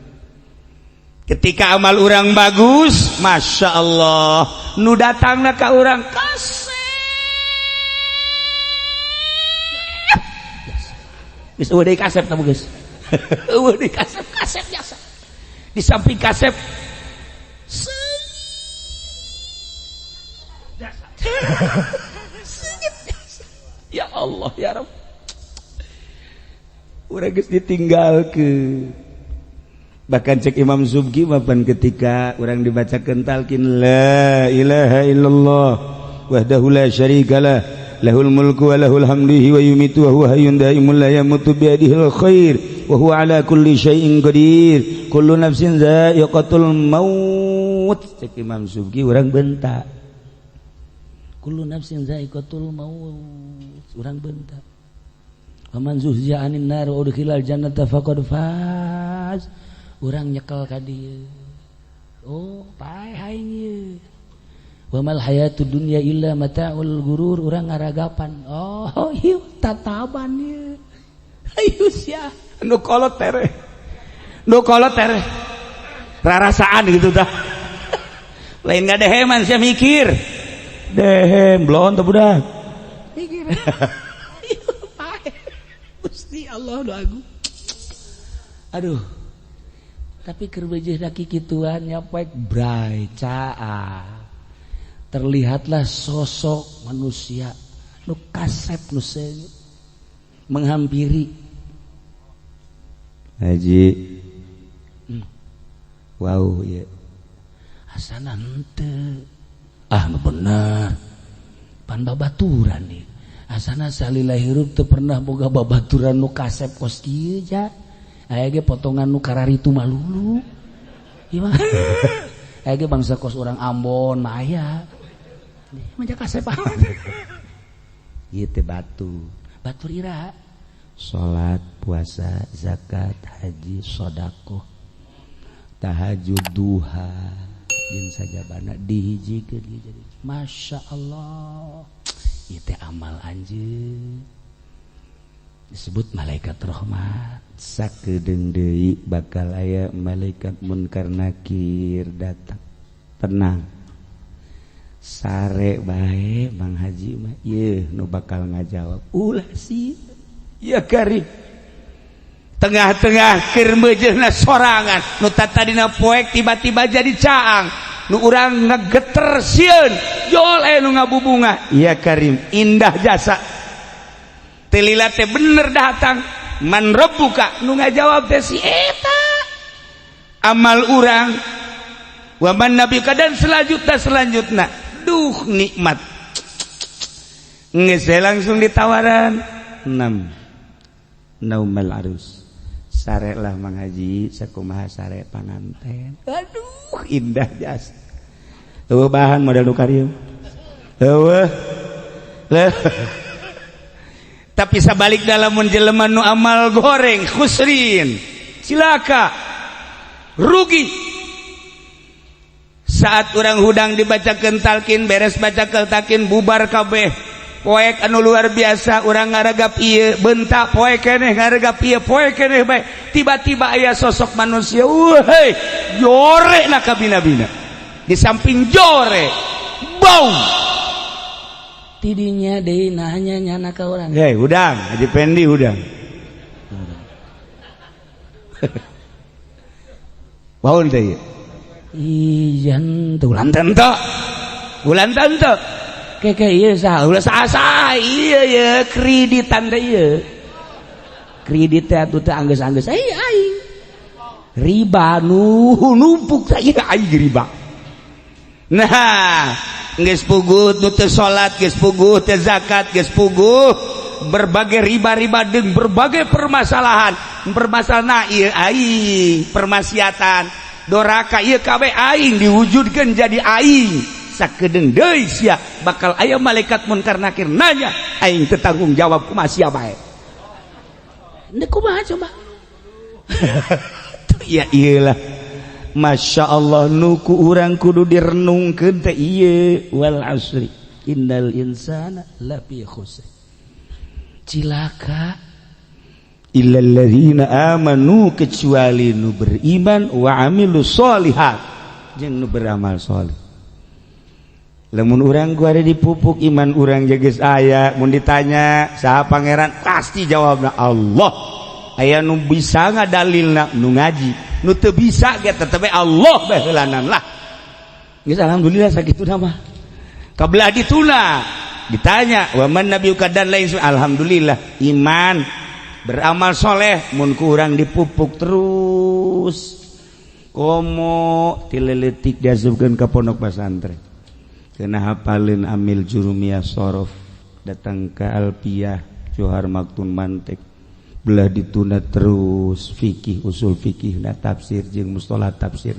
Ketika amal urang bagus Masya Allah nu datangna ka urang kasep geus eueuh deui kasep tah geus eueuh deui kasep kasep jasa di samping kasep ya Allah ya Rabb urang geus ditinggalkeun. Bahkan cek Imam Subki mapan, ketika orang dibacakan talqin la ilaha illallah wahdahu la syarikalah, lahul mulku wa lahul hamdu wa yumitu wa huwa hayyun daimun la yamutu, biyadihil khair wa huwa ala kulli syai'in qadir, kullu nafsin za'iqatul maut. Cek Imam Subki, urang bentak kullu nafsin za'iqatul maut, urang bentak faman zuhziha 'anil nar wa udkhilal jannata faqad faz, urang nyekel ka dieu, oh paeh aing ieu. Wa mal hayatud dunya illa mata'ul gurur, urang ngaragapan, oh ieu tataban ieu, ayo sia. Nu kolot tere, nu kolot tere rarasaan gitu tah. Lain ngadeheman sia, mikir dehem blon teh budak. Mikir paeh. Gusti Allah nu agung, aduh. Tapi keur beujeuh daki kituan nya, poek bray caa, terlihatlah sosok manusia nu kasep, nu seungit, menghampiri. Haji. Wow ya. Asana henteu ah, nu bener pan babaturan nih. Asana salila hirup teu pernah boga babaturan nu kasep kos kieu ja. Aya ge potongan nu kararitu malulu ieu mah. Aya ge bangsa kos urang Ambon mah aya mah kasep amat. Ieu teh batu. Batur iraha? Salat, puasa, zakat, haji, sodakoh, tahajud, duha, jeung sajabana dihijikeun jadi Masya Allah, ieu teh amal anjeun disebut malaikat rahmat. Sakedeung deui bakal aya malaikat Munkar Nakir datang. Tenang, sare bae Bang Haji mah. Ieu nu bakal ngajawab, ulah sih ya kari tengah-tengah keur meujeuhna sorangan, nu tadina poek tiba-tiba jadi caang, nu urang ngegeter sieun jol, nu ngabubunga. Ya Karim, indah jasa. Teu lila teh bener datang, man rabbuka, nu ngajawab teh si eta amal urang, wa man nabiyuka, dan selanjutnya selanjutnya. Duh, nikmat. Geus langsung ditawaran enam naumal arus. Sare lah Mang Haji, sakumaha sare panganten. Aduh, indah jasa. Eueuh bahan modal nu karieu, eueuh. Tapi sabalik, dalam jelema nu amal goreng, khusrin, cilaka, rugi. Saat orang hudang dibacakeun talqin, beres baca talqin, bubar kabeh, poek anu luar biasa, urang ngaragap ieu, bentak poek keneh, ngaragap ieu, poek keneh bae. Tiba-tiba aya sosok manusia, wah, jore na kabina-bina. Di samping jore, bau. Tidinya deui nanya nyana ka urang. Hei, hudang Haji Pendi, hudang. Waun teh ieu. Ijan tuh ulan tento, ulan tento keke ieu saha, ulah saha ieu. Ye kreditan teh ieu, kredit teh atuh teh anggeus-anggeus ai aing riba nu numpuk teh ieu, aing riba. Nah, geus puguh nu teu salat, geus puguh teu zakat, geus puguh berbagai riba-riba jeung berbagai permasalahan permasalahan. Ieu aing permaksiatan, doraka, ieu kabeh aing diwujudkeun jadi aing. Sakedeung deui sia bakal aya malaikat Munkar Nakir nanya, aing teu tanggung jawab, kumaha sia bae? Ndek kumaha coba? Tuh ya, iyalah. Masya Allah, nuku urang kudu direnungkeun teh ieu, wal asri innal insana lafi khusr, cilaka. Illal ladzina amanu, kecuali nu beriman, wa amilu sholihat, jeung nu beramal soleh. Lamun urang ku ada dipupuk iman urang, geus aya, mun ditanya saha pangeran, pasti jawabna Allah. Aya nu bisa ngadalilna nu ngaji, nu teu bisa ge tetep Allah bae heulanan lah. Geus, alhamdulillah sakitu mah. Kabelah dituna ditanya wa man nabiyuka dan lain, alhamdulillah iman, beramal soleh, mun ku urang dipupuk terus. Komo ti leutik diasupkeun ka pondok pesantren, kena hafalin amil jurumiyah, sorof, datang ke alpiyah, johar, maktun, mantik, belah dituna, terus fikih, usul fikih, na tafsir jeung mustolah tafsir.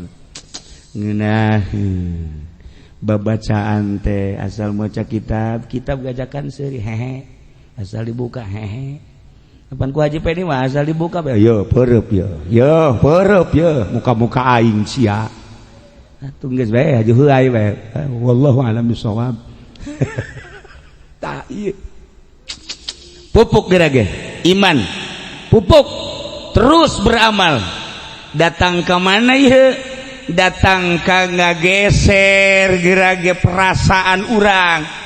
Ngeunah babacaan teh, asal maca kitab kitab gajakan seuri, hehe, asal dibuka hehe. Kapan ku Haji Pedi mah asal dibuka bae, yo peureub, yo yo peureub, yo muka-muka aing sia atuh, geus bae haji heulai bae, wallahu a'lam bissawab. Tah, ieu pupuk geura ge iman, pupuk terus beramal. Datang ke mana ieu? Datang ka ngageser geura ge perasaan urang.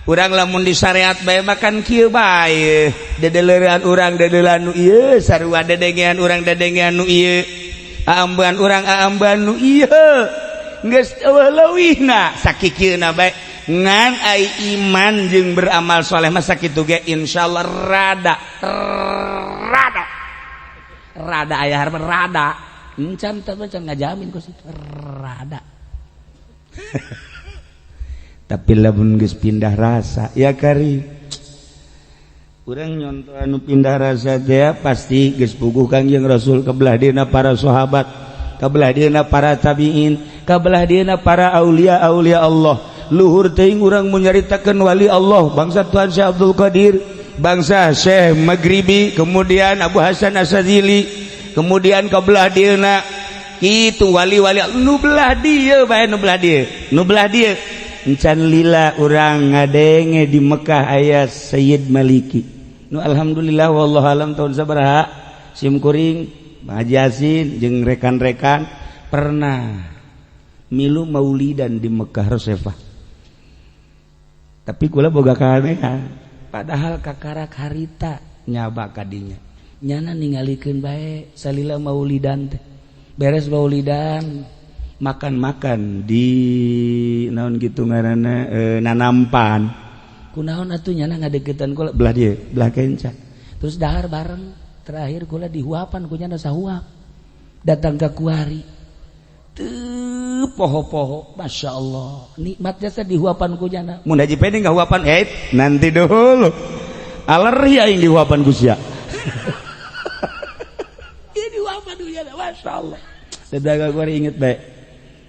Urang lamun di syariat bae makan kieu bae, dedeleurean urang dedeulan nu ieu, sarua dedengean urang dedengean nu ieu, aambean urang aambean nu ieu, geus eueuh leuwihna sakikieuna bae. Ngan ai iman jeung beramal soleh mah sakitu ge insyaallah rada rada rada aya harapan, rada encan, tapi can ngajamin ku situ rada. Tapi lamun geus pindah rasa ya, kari urang nyontoh anu pindah rasa teh pasti geus puguh Kangjeng Rasul, kebelah dina para sahabat, kebelah dina para tabiin, kebelah dina para aulia aulia Allah. Luhur teuing urang mun nyaritakeun wali Allah, bangsa Tuhan Syekh Abdul Qadir, bangsa Syekh Maghribi, kemudian Abu Hasan Asadzili, kemudian kebelah dina itu wali-wali nu belah dieu bae, nu belah dieu, nu belah dieu. Encan lila urang ngadenge di Mekah aya Sayyid Maliki nu alhamdulillah, wallahu alam tahun sabaraha, sim kuring, Haji Yasin jeung rekan-rekan pernah milu maulidan di Mekah Rosefah. Tapi kula boga kahanehan, padahal kakarak harita nyaba kadinya, nyana ningalikeun bae salila maulidan teh. Beres maulidan, makan-makan di naon gitu ngaranna, nanampan kunaon atuh, nyana ngadeukeutan kula belah dieu, belah kenca, terus dahar bareng. Terakhir kula dihuapan ku nyana sahuap. Datang ke kuari teu poho-poho, Masya Allah, nikmatnya teh dihuapan ku nyana. Mun Haji Pedi nggak huapan, eh, nanti dulu, alergi aing dihuapan ku sia. Ieu dihuapan ku nyana, Masya Allah. Dagang kuari inget bae.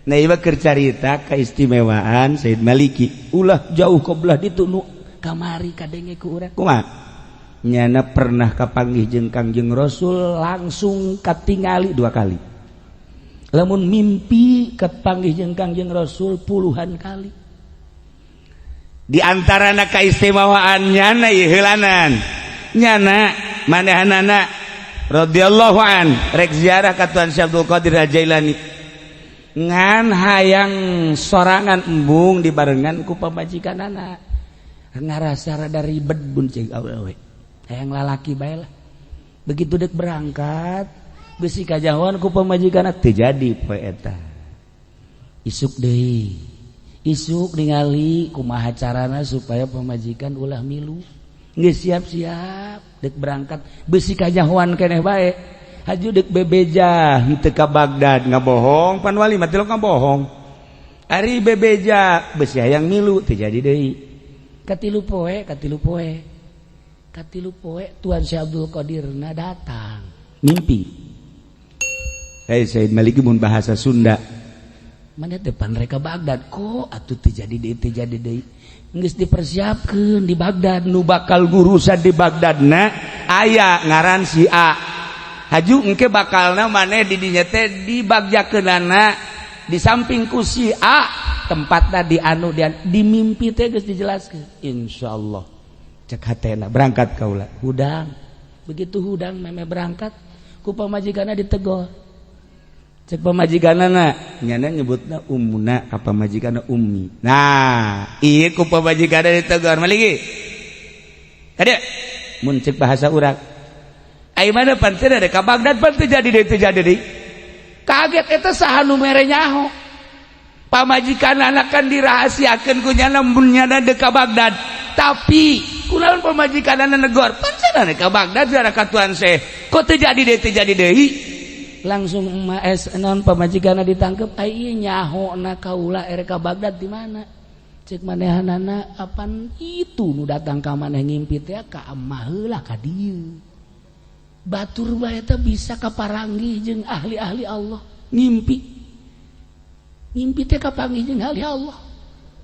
Nah, ieu keur carita keistimewaan Sayyid Maliki. Ulah jauh ke belah ditu, nu kamari kadenge ku urang. Kumaha? Nyana pernah kapanggih jeung Kangjeng Rasul langsung, katingali dua kali. Lamun mimpi kapanggih jeung Kangjeng Rasul puluhan kali. Di antarana keistimewaan nyana ieu heulanan. Nyana manehanana radhiyallahu an rek ziarah ka Tuan Syekh Abdul Qadir Al-Jailani, ngan hayang sorangan, embung dibarengan ku pamajikan anak, ngarasa rada ribet bun cek awewe, hayang lalaki bae lah. Begitu dek berangkat, bisi kajahoan ku pamajikan, teu jadi poe eta. Isuk deui, isuk ningali kumaha carana supaya pamajikan ulah milu. Geus siap-siap dek berangkat, bisi kajahoan keneh bae. Haju dek bebeja henteu ka Baghdad, ngabohong pan wali mah tilok ngabohong. Ari bebeja besi hayang milu, teu jadi deui. Katilu poe, katilu poe, katilu poe, Tuan Syekh Abdul Qadir na datang mimpi. Hei Sayyid Maliki, mun bahasa Sunda mana depan mereka Baghdad kok atuh teu jadi deui, teu jadi deui. Geus dipersiapkeun di Baghdad, nu bakal ngurusan di Baghdad na aya ngaran si A. Haju engke bakalna maneh di dinya teh dibagjakeunana di samping ku si A, tempatna di anu di, di mimpi teh geus dijelaskeun. Insyaallah cek hatena, berangkat kaula hudang. Begitu hudang meme berangkat, ku pamajikanna ditegor. Cek pamajikanna, nyana nyebutna ummuna ka pamajikanna ummi. Nah, ieu ku pamajikanna ditegor, maligi kadieu mun cek bahasa urang. Ai mana pan teu ada ka Baghdad, pan teu jadi deui, teu jadi deui. Kaget eta, saha nu mere nyaho? Pamajikan anak kan dirahasiakeun ku nyana mun nyana deuk ka Baghdad. Tapi kunaon pamajikan anak negor? Pan cenah ka Baghdad ziarah ka Tuan Syekh. Kok teu jadi deui, teu jadi deui? Langsung emak es non pamajikanna ditangkep, ai ieu nyahona kaula erek ka Baghdad di mana? Cek manehanana, apan itu nu datang ka maneh ngimpi teh ka emah heula ka dieu. Batur bae eta bisa kaparanggih jeung ahli-ahli Allah ngimpi. Ngimpi teh kapanggih jeung ahli Allah.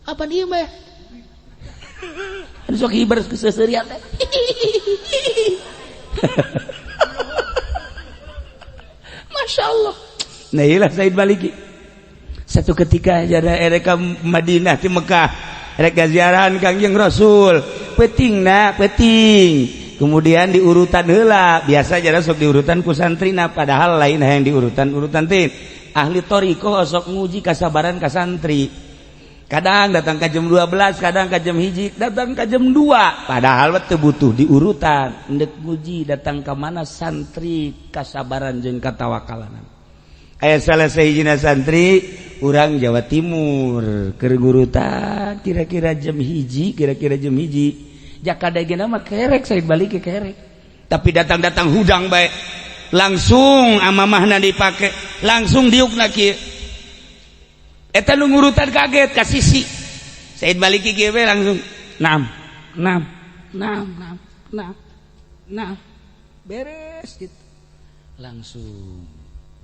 Apa ieu mah? Anu sok hiber keseuserian teh. Masya Allah. Nah iyalah Said Maliki. Satu ketika jada erek ka Madinah ti Mekah, erek ziarahan Kangjeng Rasul. Peting na, peting. Kemudian diurutan heula, biasa jada sok diurutan ku santrina, padahal lain yang diurutan urutan teh. Ahli thariqah sok nguji kasabaran ka santri. Kadang datang ke jam 12, kadang ke jam 1, datang ke jam 2. Padahal teu butuh diurutan. Endek nguji datang ke mana santri kasabaran jeung katawakalanan. Aya salah sahijina santri urang Jawa Timur keur ngurutan kira-kira jam 1, kira-kira jam 1. Jakadegena mah kerek Said balik ke kerek. Tapi datang-datang hudang bae. Langsung amamahna dipake, langsung diukna kieu. Eta nu ngurutan kaget ka sisi. Said Maliki kieu we langsung nam nam nam nam nam nam beres gitu. Langsung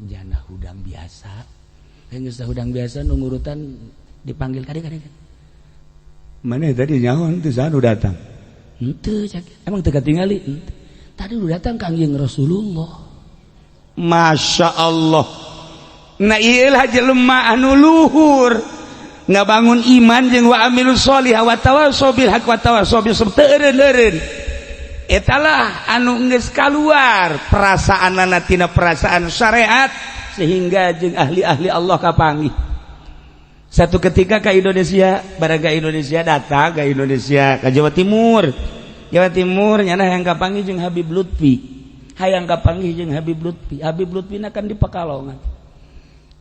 jana hudang biasa. Geus hudang biasa nu ngurutan dipanggil kade-kade. Mana tadi nyaho teu saha nu datang? Henteu cak. Emang teu katingali? Henteu. Tadi nu datang Kangjeng Rasulullah. Masya Allah. Nah iyalah jelema anu luhur ngabangun iman jeung wa amilus sholihah wa tawassaw bil haqq wa tawassaw bis sabr teu eureun-eureun. Etalah anu geus kaluar perasaanana tina perasaan syariat sehingga jeung ahli-ahli Allah kapanggih. Satu ketika ke Indonesia, barang ke Indonesia datang ke Indonesia ke Jawa Timur. Jawa Timur nyana hayang kapanggih jeung Habib Lutfi. Hayang kapanggih jeung Habib Lutfi. Habib Lutfi na kan di Pekalongan.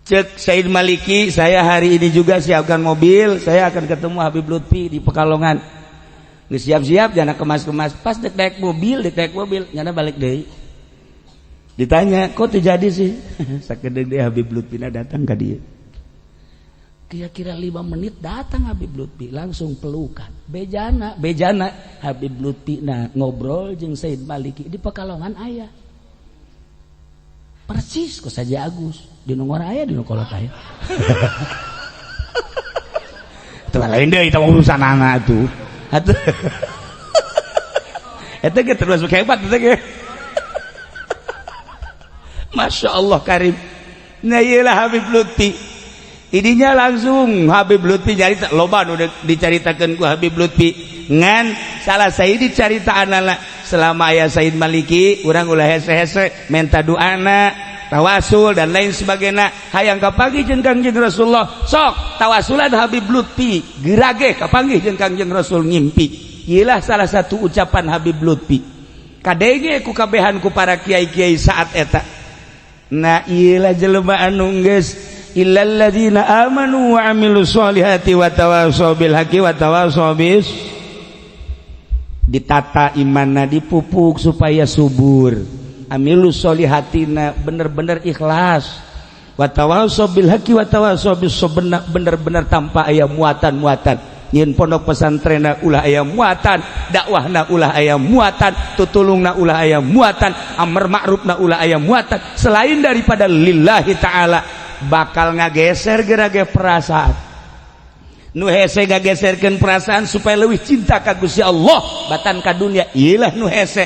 Cek Said Maliki, saya hari ini juga siapkan mobil, saya akan ketemu Habib Lutfi di Pekalongan. Geus siap-siap jana kemas-kemas, pas dek naik mobil, dek naik mobil, nyana balik deui. Ditanya, kok terjadi sih? Sakedeung deui Habib Lutfi na datang ka dieu. Kira-kira 5 menit datang Habib Lutfi, langsung pelukan. Bejana, bejana Habib Lutfi na ngobrol jeung Said Maliki di Pekalongan aya. Persis kok saja Agus di nongor aya di kolot aya. Teu lain deui eta urusan anak tuh. Atuh. Eta ge terus hebat eta ge. Masya Allah karim. Nah iyalah Habib Lutfi. Idinya langsung Habib Lutfi nyarita loba nu dicaritakeun ku Habib Lutfi. Ngan salah saya dicarita anak selama aya Said Maliki urang ulah hese-hese menta doana tawasul dan lain sebagainya. Hayang kapanggih jeung Kangjeng Rasulullah sok tawasulan Habib Lutfi gerage kapanggih jeung Kangjeng Rasul ngimpi. Iyalah salah satu ucapan Habib Lutfi. Kadenge ku kabehan ku para kiai-kiai saat eta. Nah iyalah jelema anu geus illal ladzina amanu wa amilus solihati wa tawassaw bil haqqi wa tawassaw bis. Ditata imanna dipupuk supaya subur. Amilus solihatina bener-bener ikhlas. Wa tawassaw bil haqqi wa tawassaw bis sabr, bener-bener tanpa aya muatan-muatan. Nyin pondok pesantrenna ulah aya muatan, dakwahna ulah aya muatan, tutulungna ulah aya muatan, amar ma'rufna ulah aya muatan selain daripada lillahi ta'ala. Bakal ngageser gerage perasaan. Nu hese ngageserkeun perasaan supaya leuwih cinta ka Gusti Allah batan ka dunia. Iyalah nu hese.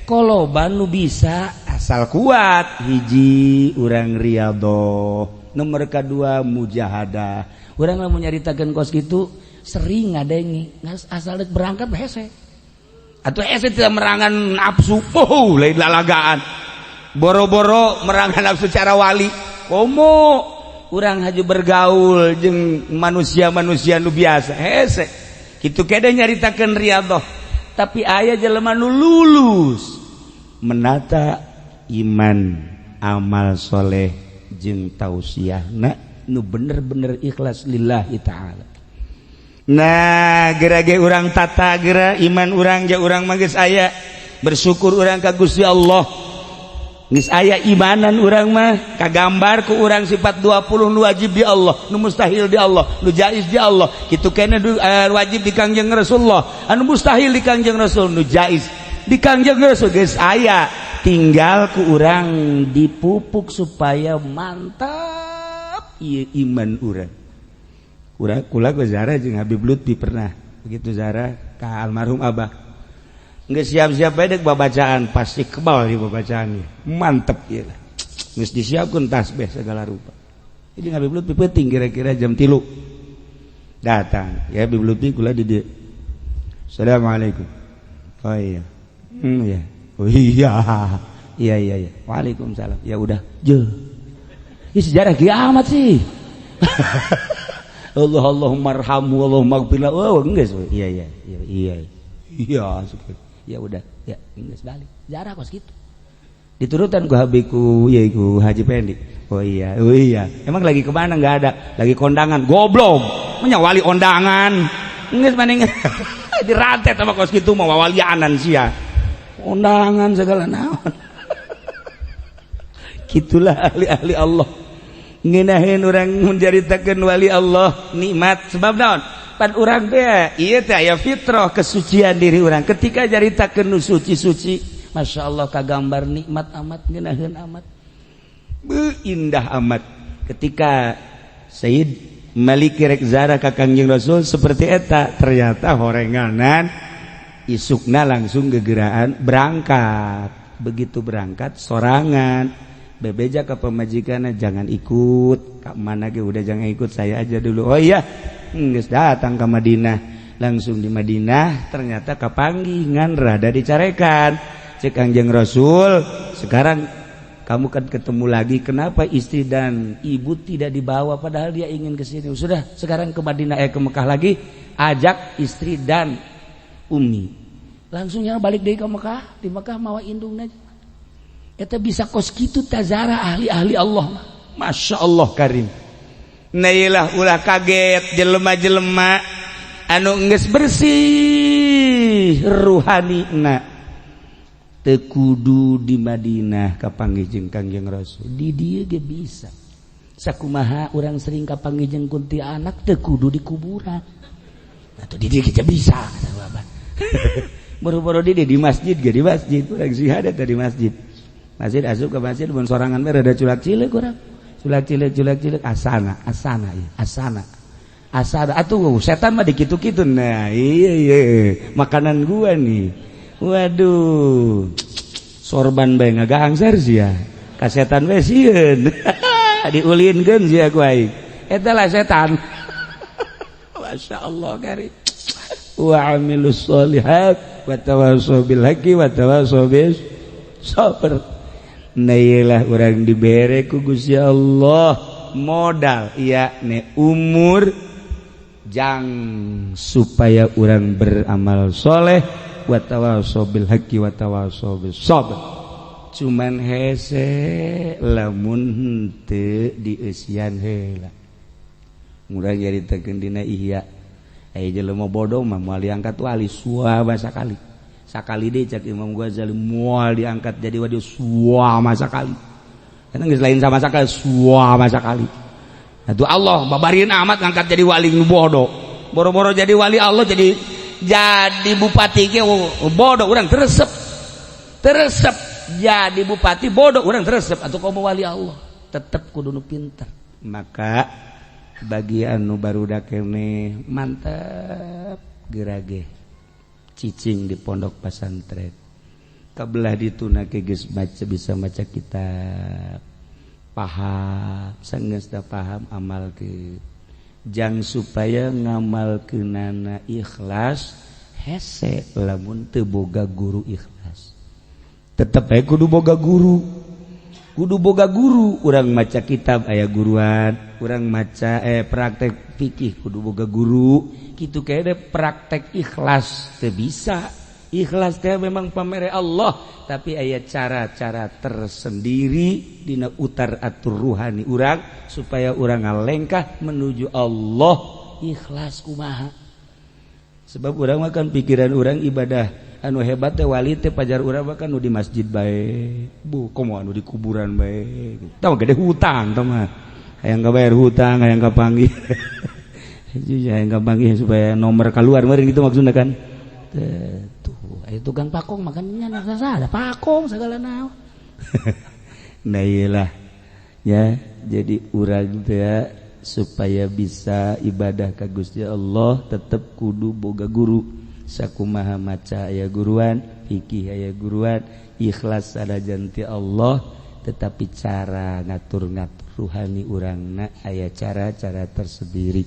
Koloba nu bisa asal kuat. Hiji urang riyadhah, nomor kedua mujahadah. Urang lamun nyaritakeun kos kitu sering ngadengi, asal dek berangkat hese. Atuh hese tidak merangan nafsu. Oh, lain lalagaan. Boro-boro merangan nafsu cara wali. Komo urang haju bergaul jeung manusia-manusia nu biasa hese. Kitu kede nyaritakeun riyadhah. Tapi aya jelema nu lulus menata iman, amal soleh jeung tausiahna nu bener-bener ikhlas lillahi ta'ala. Nah gerage urang tata gera iman urang ja urang mah geus aya, bersyukur urang ka Gusti Allah. Geus aya imanan urang mah, kagambar ku urang sifat 20 nu wajib di Allah, nu mustahil di Allah, nu jaiz di Allah. Kitu keneh wajib di Kangjeng Rasulullah, anu mustahil di Kangjeng Rasul, nu jaiz di Kangjeng Rasul geus aya, tinggal ku urang dipupuk supaya mantap ieu iman urang. Urang kula ge ziarah jeung Habib Lutfi, pernah begitu ziarah ka almarhum Abah. Nggak siap-siap aja babacaan, pasti kebal di babacaannya, mantep ya. Geus disiapkeun tasbih segala rupa. Jadi Habib Lutfi penting kira-kira jam 3 datang ya Habib Lutfi, kula di dieu. Assalamualaikum. Oh iya, iya, oh iya, iya, iya, iya, waalaikumsalam. Ya udah je, ini sejarah kiamat sih. Allah, Allahumma arhamhu, Allahumma gfirlah. Oh enggak, iya, iya, iya, iya, iya, ya udah ya, geus balik. Jarah kos gitu diturutan ku habiku ya, ku Haji Pendi. Oh iya, oh iya, emang lagi kemana? Nggak ada, lagi kondangan. Goblok, menyawali kondangan geus maning dirantet sama kos gitu, mau walianan sia, undangan segala naon. Gitulah ahli-ahli Allah, ngenahin orang menceritakan wali Allah nikmat. Sebab naon? Pan urang teh ieu teh aya fitrah kesucian diri urang. Ketika caritakeun nu suci-suci, Masya Allah, kagambar nikmat amat, ngeunaheun amat. Beuh, indah amat. Ketika Sayyid Malik rek ziarah ka Kangjeng Rasul seperti eta, ternyata horenganan isukna langsung gegeraan berangkat. Begitu berangkat sorangan, bebeja ke pemajikan, jangan ikut ke mana ge, udah jangan ikut, saya aja dulu. Oh iya, geus datang ke Madinah, langsung di Madinah ternyata kapanggih ngan rada dicarekan. Cek Kangjeng Rasul, sekarang kamu kan ketemu lagi, kenapa istri dan ibu tidak dibawa padahal dia ingin ke sini? Sudah, sekarang ke Madinah, eh, ke Mekah lagi, ajak istri dan umi. Langsungnya balik dari ke Mekah, di Mekah mawa indungna. Eta bisa kos kitu tazara ahli-ahli Allah mah. Masya Allah karim. Nah iyalah, ulah kaget jelema-jelema anu geus bersih ruhani na teu kudu di Madinah kapanggih jeung Kangjeng Rasul, di dieu ge bisa. Sakumaha urang sering kapanggih jeung kuntilanak teu kudu di kuburan. Nah, tuh di dieu ge bisa kata Bapak. Boro-boro di masjid ge, di masjid urang syahadat di masjid. Masjid, asup ke masjid mun sorangan mah rada culak cilik urang. Culak cilik, culak cilik, asana, asana ya, asana. Asana atuh setan mah dikitu-kitu. Nah, iya iya, makanan gua nih. Waduh. Sorban bae ngagangsar sia. Ka setan we sieun. Diulinkeun sia ku aing. Eta lah setan. Masya Allah karim. Wa amilus sholihat wa tawassaw bil haqqi wa tawassaw bis sabr. Nah iyalah, urang dibere ku Gusti Allah modal iya ne umur jang supaya urang beramal soleh, wa tawassaw bil haqqi wa tawassaw bis sabr. Cuman hese lamun henteu dieusian heula. Murah nyaritakeun dina Ihya, aya jelema bodoh mah moal diangkat wali suah sakali. Sakali deh, cek Imam Ghazali, moal diangkat jadi wali suah sakali. Eta geus lain sama sakali, suah sakali. Atuh Allah babarin amat ngangkat jadi wali nu bodoh. Boro-boro jadi wali Allah, jadi bupati ge bodoh urang teresep. Teresep jadi bupati bodoh urang teresep, atau kamu wali Allah tetep kudu nu pinter. Maka bagi anu barudak kene mantep gerage cicing di pondok pesantren, kabelah dituna ke geus baca, bisa maca kitab, paham. Sanggeus paham, amal ke jang supaya ngamal kenana ikhlas. Hese lamun teu boga guru ikhlas, tetep bae kudu boga guru, kudu boga guru. Urang maca kitab aya guruan, urang maca praktek fikih kudu boga guru. Gitu kayak praktek ikhlas teu bisa. Ikhlas teh memang pamere Allah, tapi aya cara-cara tersendiri dina utar atur ruhani urang supaya urang ngalengkah menuju Allah. Ikhlas kumaha? Sebab urang makan pikiran urang ibadah. Anu hebat teh wali teh pajar urang bahkan nu di masjid bae. Bu, komo anu di kuburan bae. Tah gede hutang tah mah. Hayang kabayar hutang, hayang kapanggih. Hayang kapanggih supaya nomor keluar meureun gitu maksudna kan. Tuh, aya tukang pakong makannya ada pakong segala naon. Nah iyalah. Ya, jadi urang teh supaya bisa ibadah ka Gusti Allah tetep kudu boga guru. Sakumaha maca aya guruan, fikih aya guruan, ikhlas sanajan ti Allah, tetapi cara ngatur-ngatur ruhani urangna aya cara-cara tersendiri.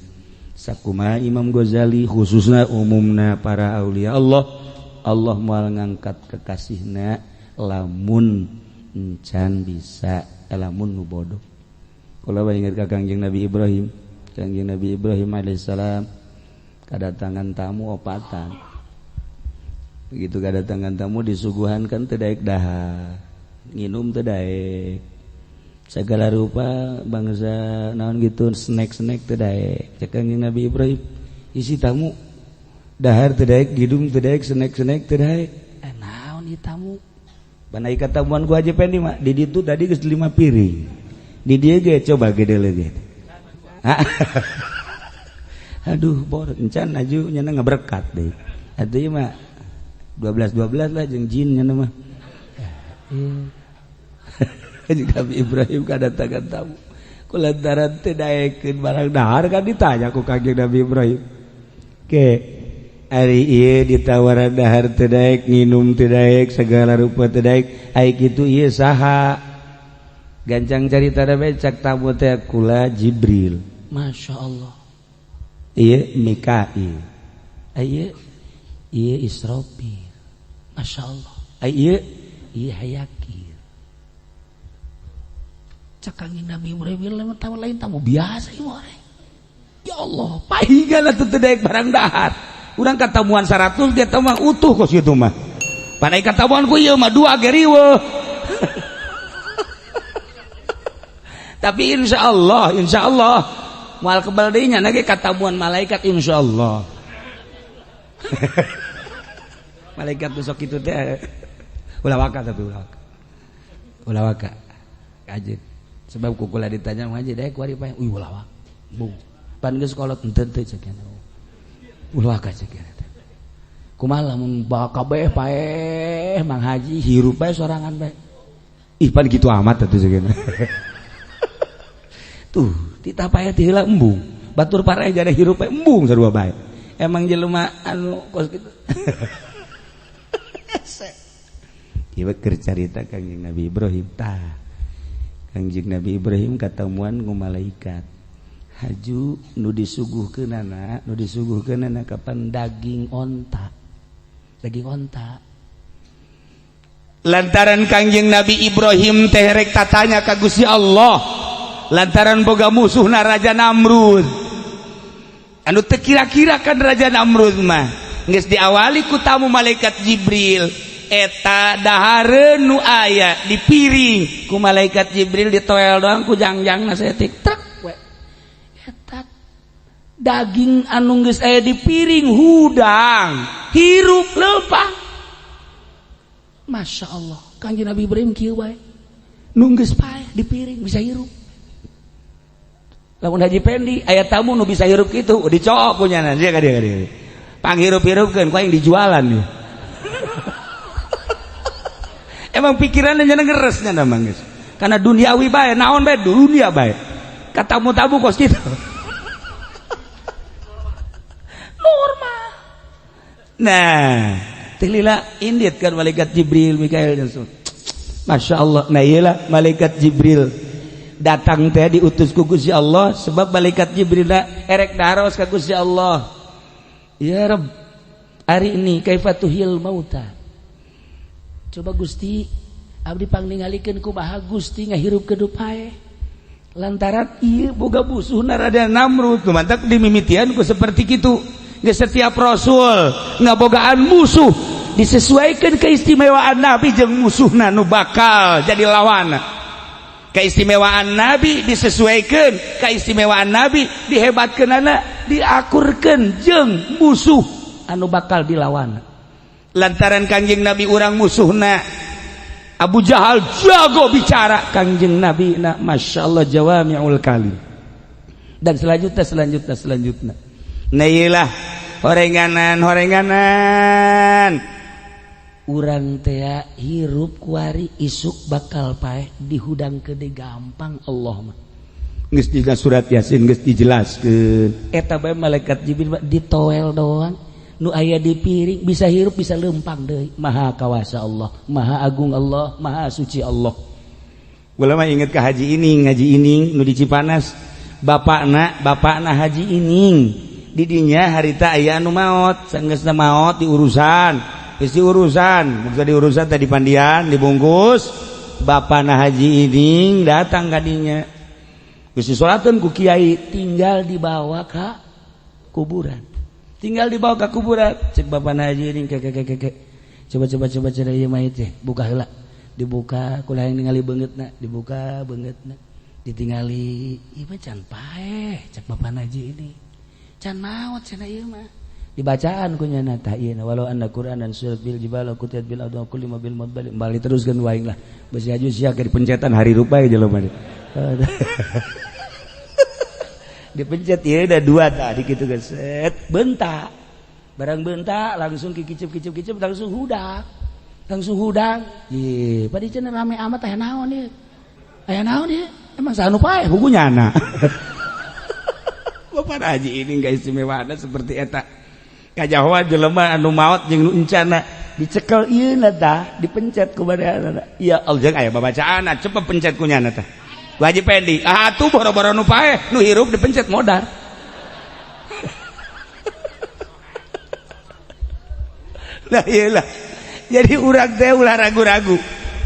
Sakumaha Imam Ghazali khususna umumna para aulia Allah, Allah moal ngangkat kekasihna lamun encan bisa lamun nu bodoh. Kula ingat ka Kangjeng Nabi Ibrahim, Kangjeng Nabi Ibrahim alaihissalam kedatangan tamu opatan. Begitu kedatangan tamu disuguhan kan teu daek dahar, nginum teu daek. Segala rupa bangsa naon gitu snack-snack teu daek. Cek Kangjeng Nabi Ibrahim, isi tamu dahar teu daek, ngidum teu daek, snack-snack teu daek. Naon ieu tamu? Panai katamuan ku Haji Pendi mah di ditu tadi geus 5 piring. Di dieu ge coba gede leuge. Aduh, bor encan aju nya ngaberkat deui. Atuh ieu mah 12 12 lah jeung jin nya mah. Nabi Ibrahim kadatangan tamu. Kulantaran teu daekeun barang dahar kan ditanya ku Kangjeng Nabi Ibrahim. Ke ari ieu ditawaran dahar teu daek, nginum teu daek, segala rupa teu daek, ai kitu ieu saha? Gancang carita bae cak tamu teh kula Jibril. Masya Allah. Ieu Mikail. Ieu ieu Israfil. Masya Allah. Ieu ieu Hayakir. Cak Kangjeng Nabi Ibrahim tamu lain tamu biasa ieu mah. Ya Allah, pahingan atuh teu daek barang dahar. Urang katamuan 100 dia mah utuh kos kitu mah. Panai katamuan ku ieu mah dua ge riweuh. Tapi insyaallah moal kebal deui nya ge katamuan malaikat insyaallah. Malaikat besok itu teh ulah waka tapi ulah waka. Ulah waka. Kajeun. Sebab ku kula ditanya ngaji daek kuari pae. Uy ulah waka. Bung. Pan geus kolot henteu teu cek ulah waka cek teh. Kumaha lamun kabeh paeh Mang Haji hirup bae sorangan bae. Ih pan kitu amat atuh cek. Tuh, titah paeh teh heula embung. Batur paraeh jadi hirup bae embung sarua bae. Emang jelema anu kos kitu. Ieu keur carita Kangjeng Nabi Ibrahim tah. Kangjeng Nabi Ibrahim katamuan ku malaikat. Haju nu disuguhkeunana, nu disuguhkeunana kapan daging onta. Daging onta. Lantaran Kangjeng Nabi Ibrahim teh rek tatanya ka Gusti Allah. Lantaran boga musuhna Raja Namrud. Anu teu kira-kira kan Raja Namrud mah geus diawali ku tamu malaikat Jibril. Eta dahareun nu aya di piring ku malaikat Jibril ditoel doang ku jangjangna saeutik trek we. Eta daging anu geus aya di piring hudang hirup leumpang. Masya Allah, Kangjeng Nabi Ibrahim kieu bae. Nu geus paeh di piring bisa hirup. Lamun Haji Pendi aya tamu nu bisa hirup kitu dicook kunyana dia ka dieu. Panghirup-hirupkeun ku aing dijualan nih. Emang pikirannya nyana ngeres nyana mah geus. Karena duniawi bae, naon bae dunia bae. Katamu-tamu kos kitu. Normal. Nah, teh lila indit kan malaikat Jibril, Mikail dan Masya Allah. Nah iyalah malaikat Jibril datang teh diutus ku Gusti Allah sebab malaikat Jibril erek daros ka Gusti Allah. Ya Rabb, hari ini kaifa tuhil mauta. Coba Gusti abdi pangningalikeun kumaha Gusti ngahirupkeun nu paeh. Lantaran ieu boga musuhna Raja Namrud, mantak dimimitian ku seperti kitu. Geus setiap rasul ngabogaan musuh disesuaikan keistimewaan Nabi jeung musuhna nu bakal jadi lawan. Keistimewaan Nabi disesuaikan, keistimewaan Nabi dihebatkeunana, diakurkeun jeung musuh anu bakal dilawan. Lantaran Kangjeng Nabi urang musuhna. Abu Jahal jago bicara, Kangjeng Nabi na Masya Allah jawami'ul kalim. Dan selanjutnya selanjutnya selanjutnya. Nah iyalah horenganan horenganan. Urang teh hirup kuari, isuk bakal paeh, dihudang ke gampang Allah mah. Geus dina surat Yasin geus dijelaskeun. Eta bae malaikat Jibril mah ditoel doang. Nu aya di piring bisa hirup, bisa lempang deui. Maha kawasa Allah, Maha agung Allah, Maha suci Allah. Gua mah inget ke Haji Ining, Haji Ining nu di Cipanas. Bapakna, bapakna Haji Ining. Didinya harita aya anu maot, sanggeusna maot diurusan. Geus diurusan, maksud diurusan tadi pandian, dibungkus. Bapakna Haji Ining datang ka dinya. Geus disolatkeun ku kiai, tinggal dibawa ka kuburan. Tinggal dibawa ke kuburan. Cek bapakna Haji Ining, ke ke ke ke. Coba coba coba cara ieu mayit teh, buka heula. Dibuka, kula yang ningali beungeutna, dibuka beungeutna. Ditingali, ieu mah can paeh, cek bapakna Haji ini. Can maot cenah ieu mah. Dibacaan ku nya tah ieu, walau anna Qur'anan surat bil jibal kutiat bil ardh kulli ma bil mudbal. Bali teruskeun waing lah. Besi aju sia ke dipencetan hari rupa jelema. Dipencet ieu da dua tah dikitu geus set bentak. Barang bentak langsung kikicip kicip kicip langsung hudang. Langsung hudang. Ye, padi cenah rame amat, aya naon ieu? Aya naon ieu? Emang saha nu paeh huku nyana. Bapak Haji ini enggak istimewa ada seperti eta. Kajahoan jelema anu maot jeung nu encana dicekel ieu na tah, dipencet ku badanna. Ya Allah, jeung aya babacaanna, cepet pencet ku nyana tah. Ku Haji Pendi, ah tuh boro-boro nu paeh, nu hirup dipencet modar. Lah iyalah. Jadi urang teh ulah ragu-ragu.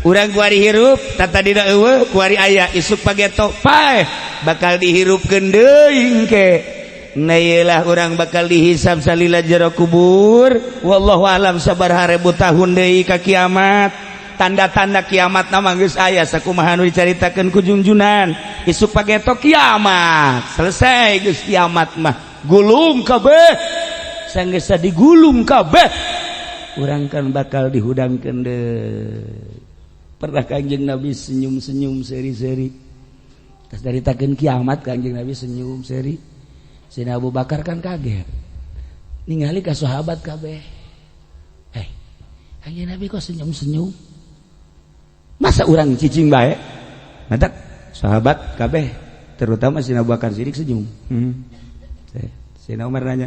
Urang kuari hirup, tata dina eueuh, kuari aya isuk pageto paeh, bakal dihirupkeun deui engke. Nah iyalah urang bakal dihisab salila jero kubur. Wallahu alam sabaraha ribu tahun deui ka kiamat. Tanda-tanda kiamat nama geus aya sakumaha nu dicaritakeun ku Junjunan. Isuk pageto kiamat. Selesai geus kiamat mah. Gulung kabeh. Sanggeus digulung kabeh. Urang kan bakal dihudangkeun deui. Pernah Kangjeng Nabi senyum-senyum seri-seri. Tas daritakeun kiamat Kangjeng Nabi senyum seri. Sayyidina Abu Bakar kan kaget. Ningali ka sahabat kabeh. Eh, Kangjeng Nabi kok senyum-senyum? Masa urang cicing bae? Matak sahabat kabeh, terutama Sayyidina Abu Bakar Siddiq senyum. Sayyidina Umar nanya,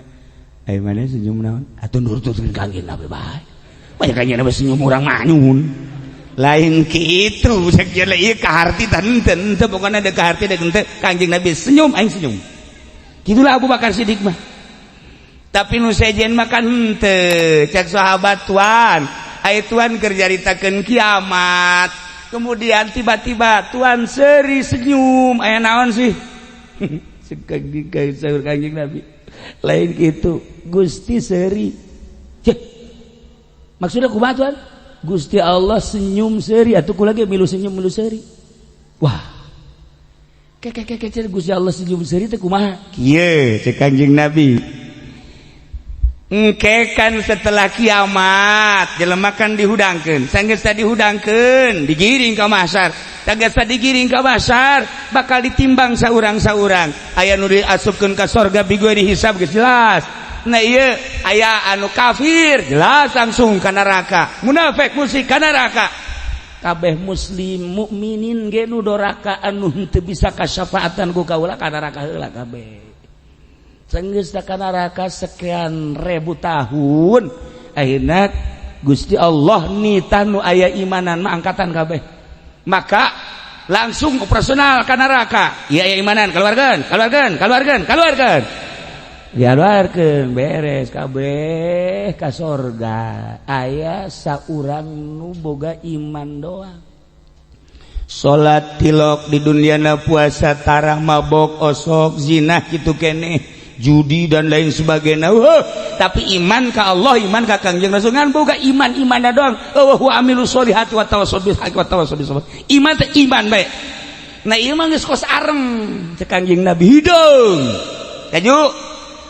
"Ai mana senyum naon?" Atuh nurutkeun Kangjeng Nabi bae. Banyak Kangjeng Nabi senyum urang manyun. Lain kitu, sakieu ieu kaharti tah henteu, henteu pokona da kaharti da henteu Kangjeng Nabi senyum aing senyum. Gitulah Abu Bakar Siddiq mah. Tapi nu sejen mah kan henteu, cek sahabat tuan, ai tuan keur caritakeun kiamat. Kemudian tiba-tiba tuan seri senyum, aya naon sih? Cek Kangjeng Nabi. Lain gitu, Gusti seri. Cek. Maksudnya kumaha tuan? Gusti Allah senyum seri atuh kula ge milu senyum milu seri. Wah. Keke Gusti Allah senyum seri teh kumaha? Kieu cek Kangjeng Nabi. Engke kan setelah kiamat jelema kan dihudangkeun. Sanggeus dihudangkeun, digiring ka mahsyar. Sanggeus digiring ka mahsyar, bakal ditimbang saurang-saurang. Aya nu diasupkeun ka sorga bigoe dihisab geus jelas. Nah ieu aya anu kafir jelas langsung ka neraka. Munafik musyrik ka neraka. Kabeh muslim mukminin ge nu doraka anu henteu bisa kasyafaatan ku kaula ka neraka heula kabeh. Sanggeus ka neraka sekian ribu tahun, akhirna Gusti Allah nitah nu aya imanan mah angkatan kabeh. Maka langsung operasional ka neraka. Ieu aya imanan keluarkeun, keluarkeun, keluarkeun, keluarkeun. Dialuarkeun beres kabeh ka sorga. Aya saurang nu boga iman doang. Salat tilok di dunyana, puasa tarah, mabok, osok, zina kitu keneh, judi dan lain sebagainya. Tapi iman ka Allah, iman ka Kangjeng Rasul, ngan boga iman imanna doang. Wa amilu sholihati wa tawassaw bil haqqi wa tawassaw bis sabr. Iman teh iman bae. Nah ieu mah geus kos areng cek Kangjeng Nabi hideung. Kaju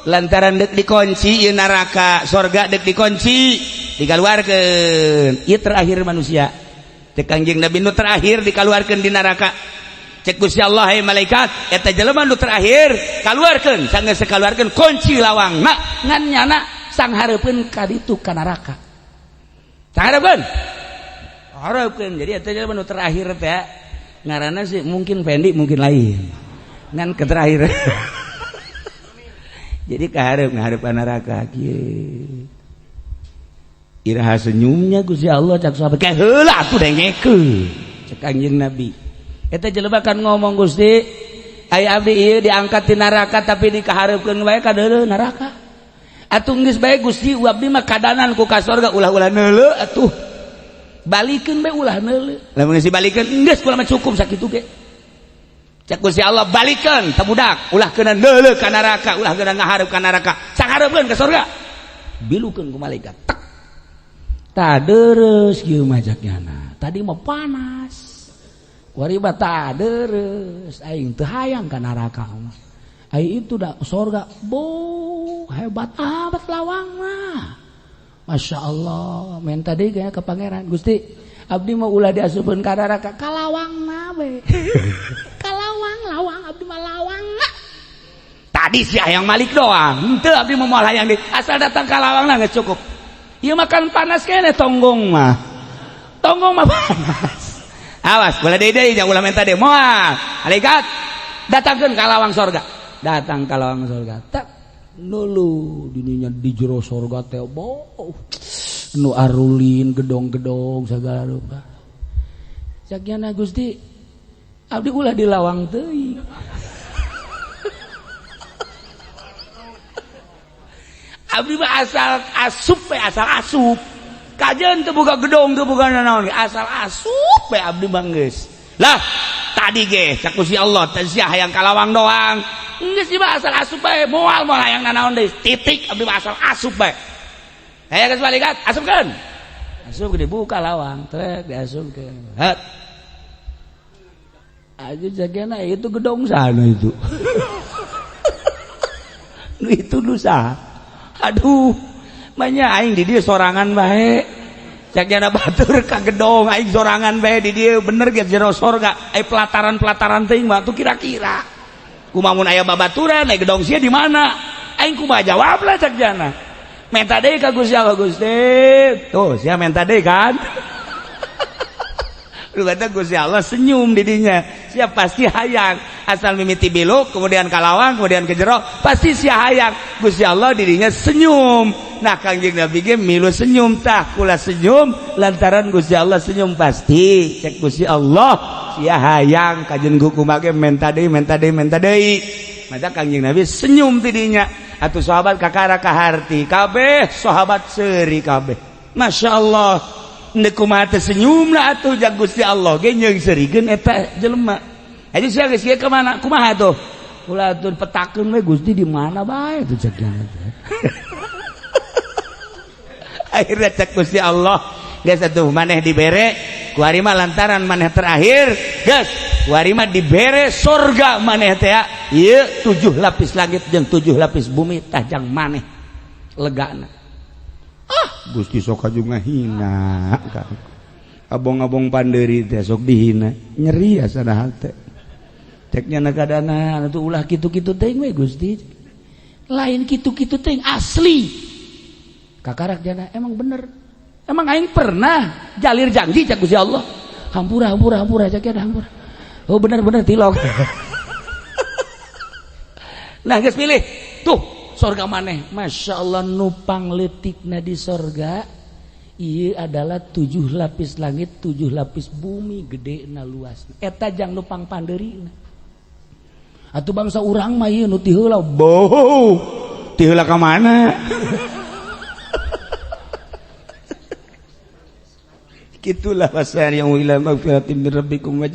lantaran dek dikunci ieu neraka, sorga dek dikunci. Dikaluarkeun. Ieu terakhir manusia. Cek Kangjeng Nabi nu terakhir dikaluarkeun di neraka. Cek Gusti Allah, "Hey malaikat, eta jelema nu terakhir kaluarkeun." Sanggeus sekaluarkeun, kunci lawangna, ngan nyana sanghareupeun ka ditu ka neraka. Sanghareupeun. Hareupeun. Jadi eta jelema nu terakhir teh ngaranna sih mungkin Fendi, mungkin lain. Ngan ke terakhir. Jadi kahareup ngahareup ka neraka kieu. Iraha senyumnya Gusti Allah, cak sahabat? Kayak heula atuh dengekeun. Cek Kangjeng Nabi. Eta jelema kan ngomong, "Gusti, aya abdi ieu diangkat di neraka tapi dikahareupeun wae ka deuleu neraka. Atuh geus bae Gusti, abdi mah kadanan ku ka sorga, ulah-ulah neuleu atuh. Balikeun bae, ulah neuleu." Lamun geus dibalikeun, geus kula mah cukup sakitu ge. Cek Gusti Allah, "Balikeun teh budak, ulah keuna neuleu ka neraka, ulah keuna ngahareup ka neraka. Sanghareupeun ka sorga." Bilukeun ku malaikat. Tek. Tah deres kieu mah nyana. Tadi mah panas. Kuari mah tah deres, aing teu hayang ka neraka mah. Ai itu dah sorga, bo hebat amat lawangna. Masya Allah, minta deui kayaknya ke pangeran. "Gusti, abdi mau ulah diasupkeun ka neraka, ka lawangna we. Ka lawang, lawang abdi mah lawangna. Tadi sih hayang malik doang. Henteu, abdi mah moal hayang deui. Asal datang ka lawangna geus cukup. Ieu makan panas kene tonggong mah. Tonggong mah panas. Awas, boleh deui deui, jangan ulah minta deui. Moal. Malaikat, datangkeun ka lawang sorga. Datang ka lawang sorga. Tak nulu dininya di jero sorga teh boh. Nu arulin gedong-gedong segala rupa. Cak nyana, "Gusti, abdi ulah di lawang teuing. Abdi mah asal asup we, asal asup. Kajeun teu boga gedong, teu boga nanaon, asal asup we abdi mah geus." Lah, tadi ge cak Gusti Allah teh sia hayang ka lawang doang. Geus ieu mah asal asup bae, moal moal hayang nanaon deui. Titik, abdi mah asal asup bae. Aya geus malaikat, asupkeun. Asup, dibuka lawang, trek diasupkeun. Het. Aja jagana itu gedong sana itu. Nu itu nu saha? Aduh, banyak aing di dieu sorangan bae. Cak jana batur ka gedong, aing sorangan bae di dieu, bener ge jero sorga. Ai pelataran-pelataran teuing mah tuh kira-kira. Kumaha mun aya babaturan, ai gedong sia di mana? Aing kumaha jawab lah cak jana. Minta deui ka Gusti Allah, "Gusti. Tuh, sia minta deui kan?" Lu kata Gusti Allah senyum didinya. Sia pasti hayang. Asal mimiti biluk, kemudian kalawang, kemudian ke jero, pasti sia hayang. Gusti Allah didinya senyum. Nah, Kangjeng Nabi ge milu senyum, tah kula senyum lantaran Gusti Allah senyum pasti. Cek Gusti Allah sia hayang kajen kumaha ge menta deui, menta deui, menta deui. Maka Kangjeng Nabi senyum tidinya. Atuh sahabat kakara kaharti kabeh, sahabat seuri kabeh. Masya Allah. Ndek kumaha teh senyumna atuh jak Gusti Allah ge nyeung seurikeun eta jelema. Aja sia geus ieu ka mana? Kumaha tuh? Kula atuh petakeun we Gusti di mana bae tuh cek jana teh. Akhirnya cek Gusti Allah, geus atuh maneh dibere kuari mah lantaran maneh terakhir, geus kuari mah dibere sorga maneh teh ieu 7 lapis langit jeung 7 lapis bumi tah jang maneh legana. Ah, Gusti sok aju ngahina. Abong-abong panderi teh sok dihina, nyeri asana hate. Cek nya kadana atuh ulah kitu-kitu teuing we Gusti. Lain kitu-kitu teuing, asli. Kakarak jana emang bener. Emang aing pernah jalir janji cek Gusti Allah. Hampura, hampura, hampura cek ya, hampura. Oh, bener-bener tilok. Nah, geus pilih. Tuh, sorga maneh. Masya Allah, nupang leutikna di sorga. Ieu adalah 7 lapis langit, 7 lapis bumi, gede na luas. Eta jang nupang pandeurina. Atuh bangsa urang mah ieu nu ti heula. Boh, ti heula ka mana? Gitulah wasari'u ila magfiratin min rabbikum wa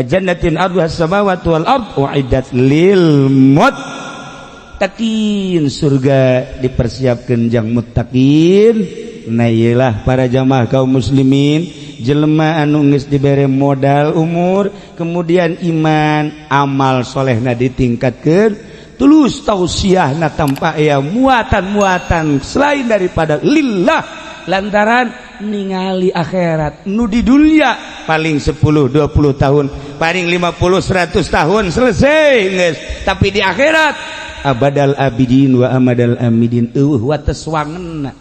jannatin arduha as-samawati wal ard uiddat lil muttaqin. Surga dipersiapkan jang muttaqin. Nah, iyalah para jamaah kaum muslimin, jelema anu geus dibere modal umur, kemudian iman amal solehna ditingkatkeun, Tulus tausiahna tanpa aya muatan-muatan selain daripada lillah, lantaran ningali akhirat nu di dunia paling 10 20 tahun, paling 50 100 tahun selesai geus, tapi di akhirat abadal abidin wa amadal amidin, euweuh wates wangenna.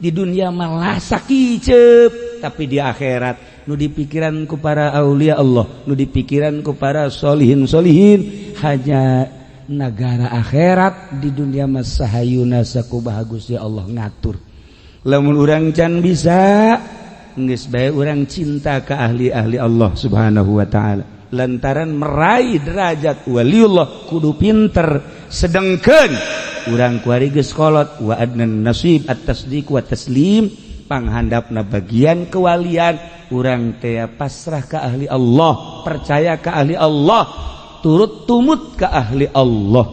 Di dunia malah sakiceup, tapi di akhirat nu dipikiran ku para aulia Allah, nu dipikiran ku para solihin solihin hanya negara akhirat. Di dunia mah sahayuna sakumaha Gusti Allah ngatur. Lamun urang can bisa, geus bae urang cinta ke ahli-ahli Allah Subhanahu wa taala, lantaran meraih derajat waliullah kudu pinter. Sedengkeun urang kuari geus kolot, wa adnan nasib at-tasdiq wa taslim, panghandapna bagian kewalian urang teh pasrah ke ahli Allah, percaya ke ahli Allah, turut tumut ke ahli Allah.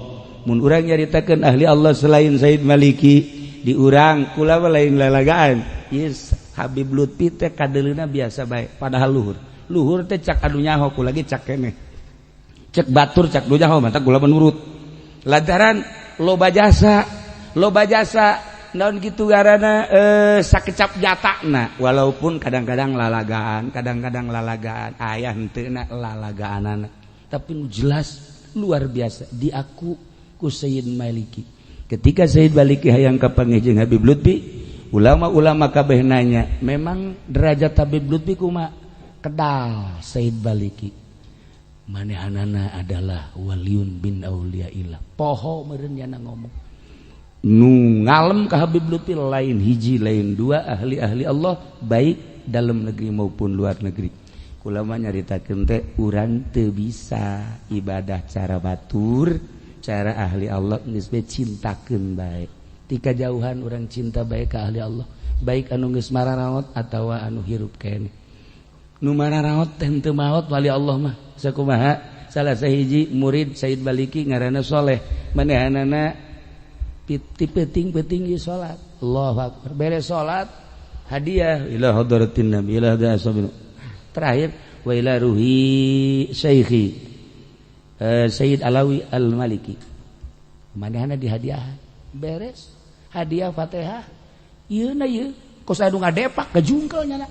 Mun urang nyaritakeun ahli Allah selain Said Maliki di urang, kula lain lalagaan. Yes, Habib Lutfi teh kadeleuna biasa bae, padahal luhur luhur teh cak anu nyaho, kula ge cak keneh, cek batur cak nu nyaho, mantap kula menurut, lantaran loba jasa, loba jasa naon gitu garana, sakecap jatana, walaupun kadang-kadang lalagaan, kadang-kadang lalagaan aya henteu na lalagaanana, tapi nu jelas luar biasa diaku ku Sayyid Maliki. Ketika Sayyid Maliki hayang kapanggih jeung Habib Lutfi, ulama-ulama kabeh nanya, memang derajat Habib Lutfi kuma? Kedal Sayyid Maliki, manehanana adalah waliun bin auliyaillah. Poho meureun nyana ngomong nu ngalem ka Habib Lutfi lain hiji lain dua, ahli-ahli Allah baik dalam negeri maupun luar negeri. Kula mah nyaritakeun teh urang teu bisa ibadah cara batur, cara ahli Allah, geus bae cintakeun bae tika jauhan. Urang cinta bae ka ahli Allah, baik anu geus mararaot atawa anu hirup keneh. Nu mararaot teh teu maot wali Allah mah sakumaha. Salah sahiji murid Said Baliki ngaranna Soleh, manehanana ti peuting-peuting ieu salat, Allahu akbar, beres salat hadiah ila hadratin nabi, ila hadratin terakhir, wa ila ruhi syaikhi Sayyid Alawi Al-Maliki. Manehana dihadiah, beres hadiah Fatihah ieu na ieu kos anu ngadepak ngajungkel nyana,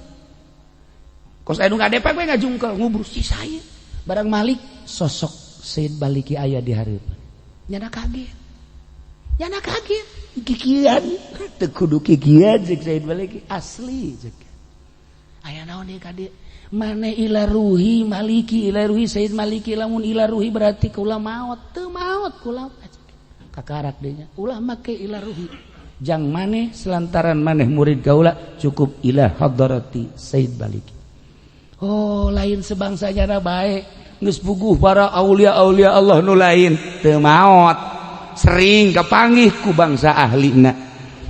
kos anu ngadepak we ngajungkel ngubur si saya. Barang malik sosok Sayyid Baliki aya di hareupeun nyana, kaget nyana, kaget kikian teu kudu kikian. Cek Sayyid Baliki, asli cek aya naon ieu ka dieu maneh? Ila ruhi Maliki, ila ruhi Sayyid Maliki. Lamun ila ruhi berarti kula maot. Teu maot kula, kakarak deui nya, ulah make ila ruhi jang maneh, selantaran maneh murid kaula, cukup ila hadrati Sayyid Maliki. Oh, lain sebangsa nyana bae, geus puguh para aulia aulia Allah nu lain teu maot, sering kapanggih ku bangsa ahlina.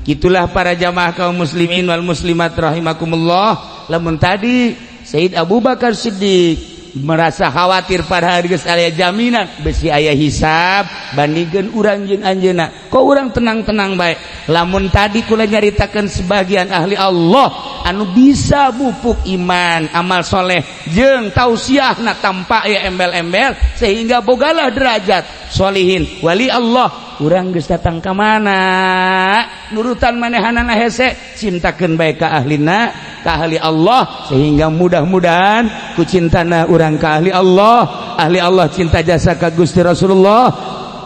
Itulah para jamaah kaum muslimin wal muslimat rahimakumullah. Lamun tadi Sayyid Abu Bakar Siddiq merasa khawatir pada hari geus aya jaminan besi aya hisab, bandingkeun urang jeung anjeunna, kok urang tenang-tenang bae? Lamun tadi kula nyaritakeun sebagian ahli Allah anu bisa mupuk iman, amal soleh jeung tausiahna tanpa aya embel-embel sehingga bogalah derajat solihin wali Allah, urang geus datang ka mana nurutan manehanana hese. Cintakeun bae ka ahlina, ka ahli Allah, sehingga mudah-mudahan ku cintana urang ka ahli Allah, ahli Allah cinta jasa ka Gusti Rasulullah,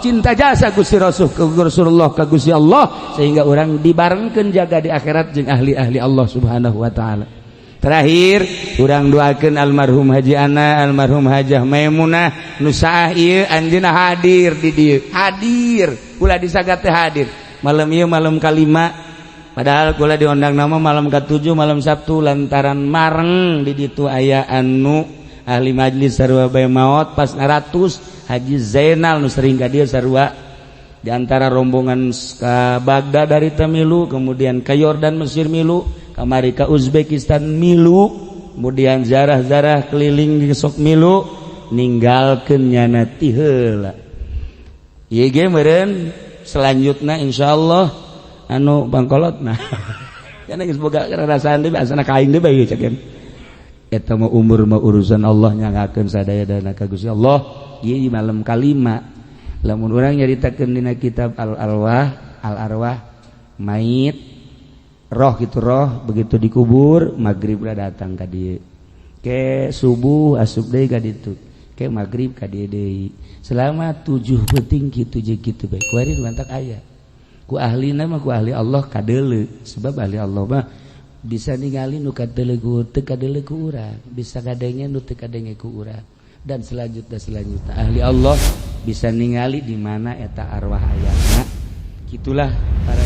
cinta jasa Gusti Rasul ke Rasulullah ka Gusti Allah, sehingga urang dibarengkeun jaga di akhirat jeung ahli-ahli Allah Subhanahu wa taala. Terakhir, urang doakeun almarhum Haji Ana, almarhum Hajah Maimunah nu saah ieu anjeunna hadir di dieu, hadir ulah disagat teh, hadir malam ieu, malam kalima, padahal kula diundang nama malam ke-7, malam Sabtu, lantaran mareng di ditu aya anu ahli majlis sarua bae maot pas 100, Haji Zainal nu sering ka dieu sarua, di antara rombongan ke Baghdad dari Tamilu, kemudian ke Yordan Mesir milu, kamari ke Uzbekistan milu, kemudian zarah-zarah keliling di sok milu, ninggalkeun nyana ti heula. Ieu ge meureun selanjutna insyaallah anu bangkolot. Nah, kana geus boga karasaan deui, asana ka aing deui bae cek eta mah. Umur mah urusan Allah, nyangakeun sadaya dana ka Gusti Allah. Ieu malam kalima. Lamun urang nyaritakeun dina kitab Al Arwah, Al Arwah, mayit roh gitu, roh begitu dikubur, maghrib udah datang ka dieu, ke subuh asup deui ka ditu, ke maghrib ka dieu deui, selama 7 peuting kitu jeung kitu bae. Kuari mantak aya ku ahlina mah, ku ahli Allah kadeuleu, sebab ahli Allah mah bisa ningali nu kadeuleu ku teu kadeuleu ku urang, bisa kadenge nu teu kadenge ku urang, dan selanjutnya selanjutnya. Ahli Allah bisa ningali di mana eta arwah ayana. Gitulah para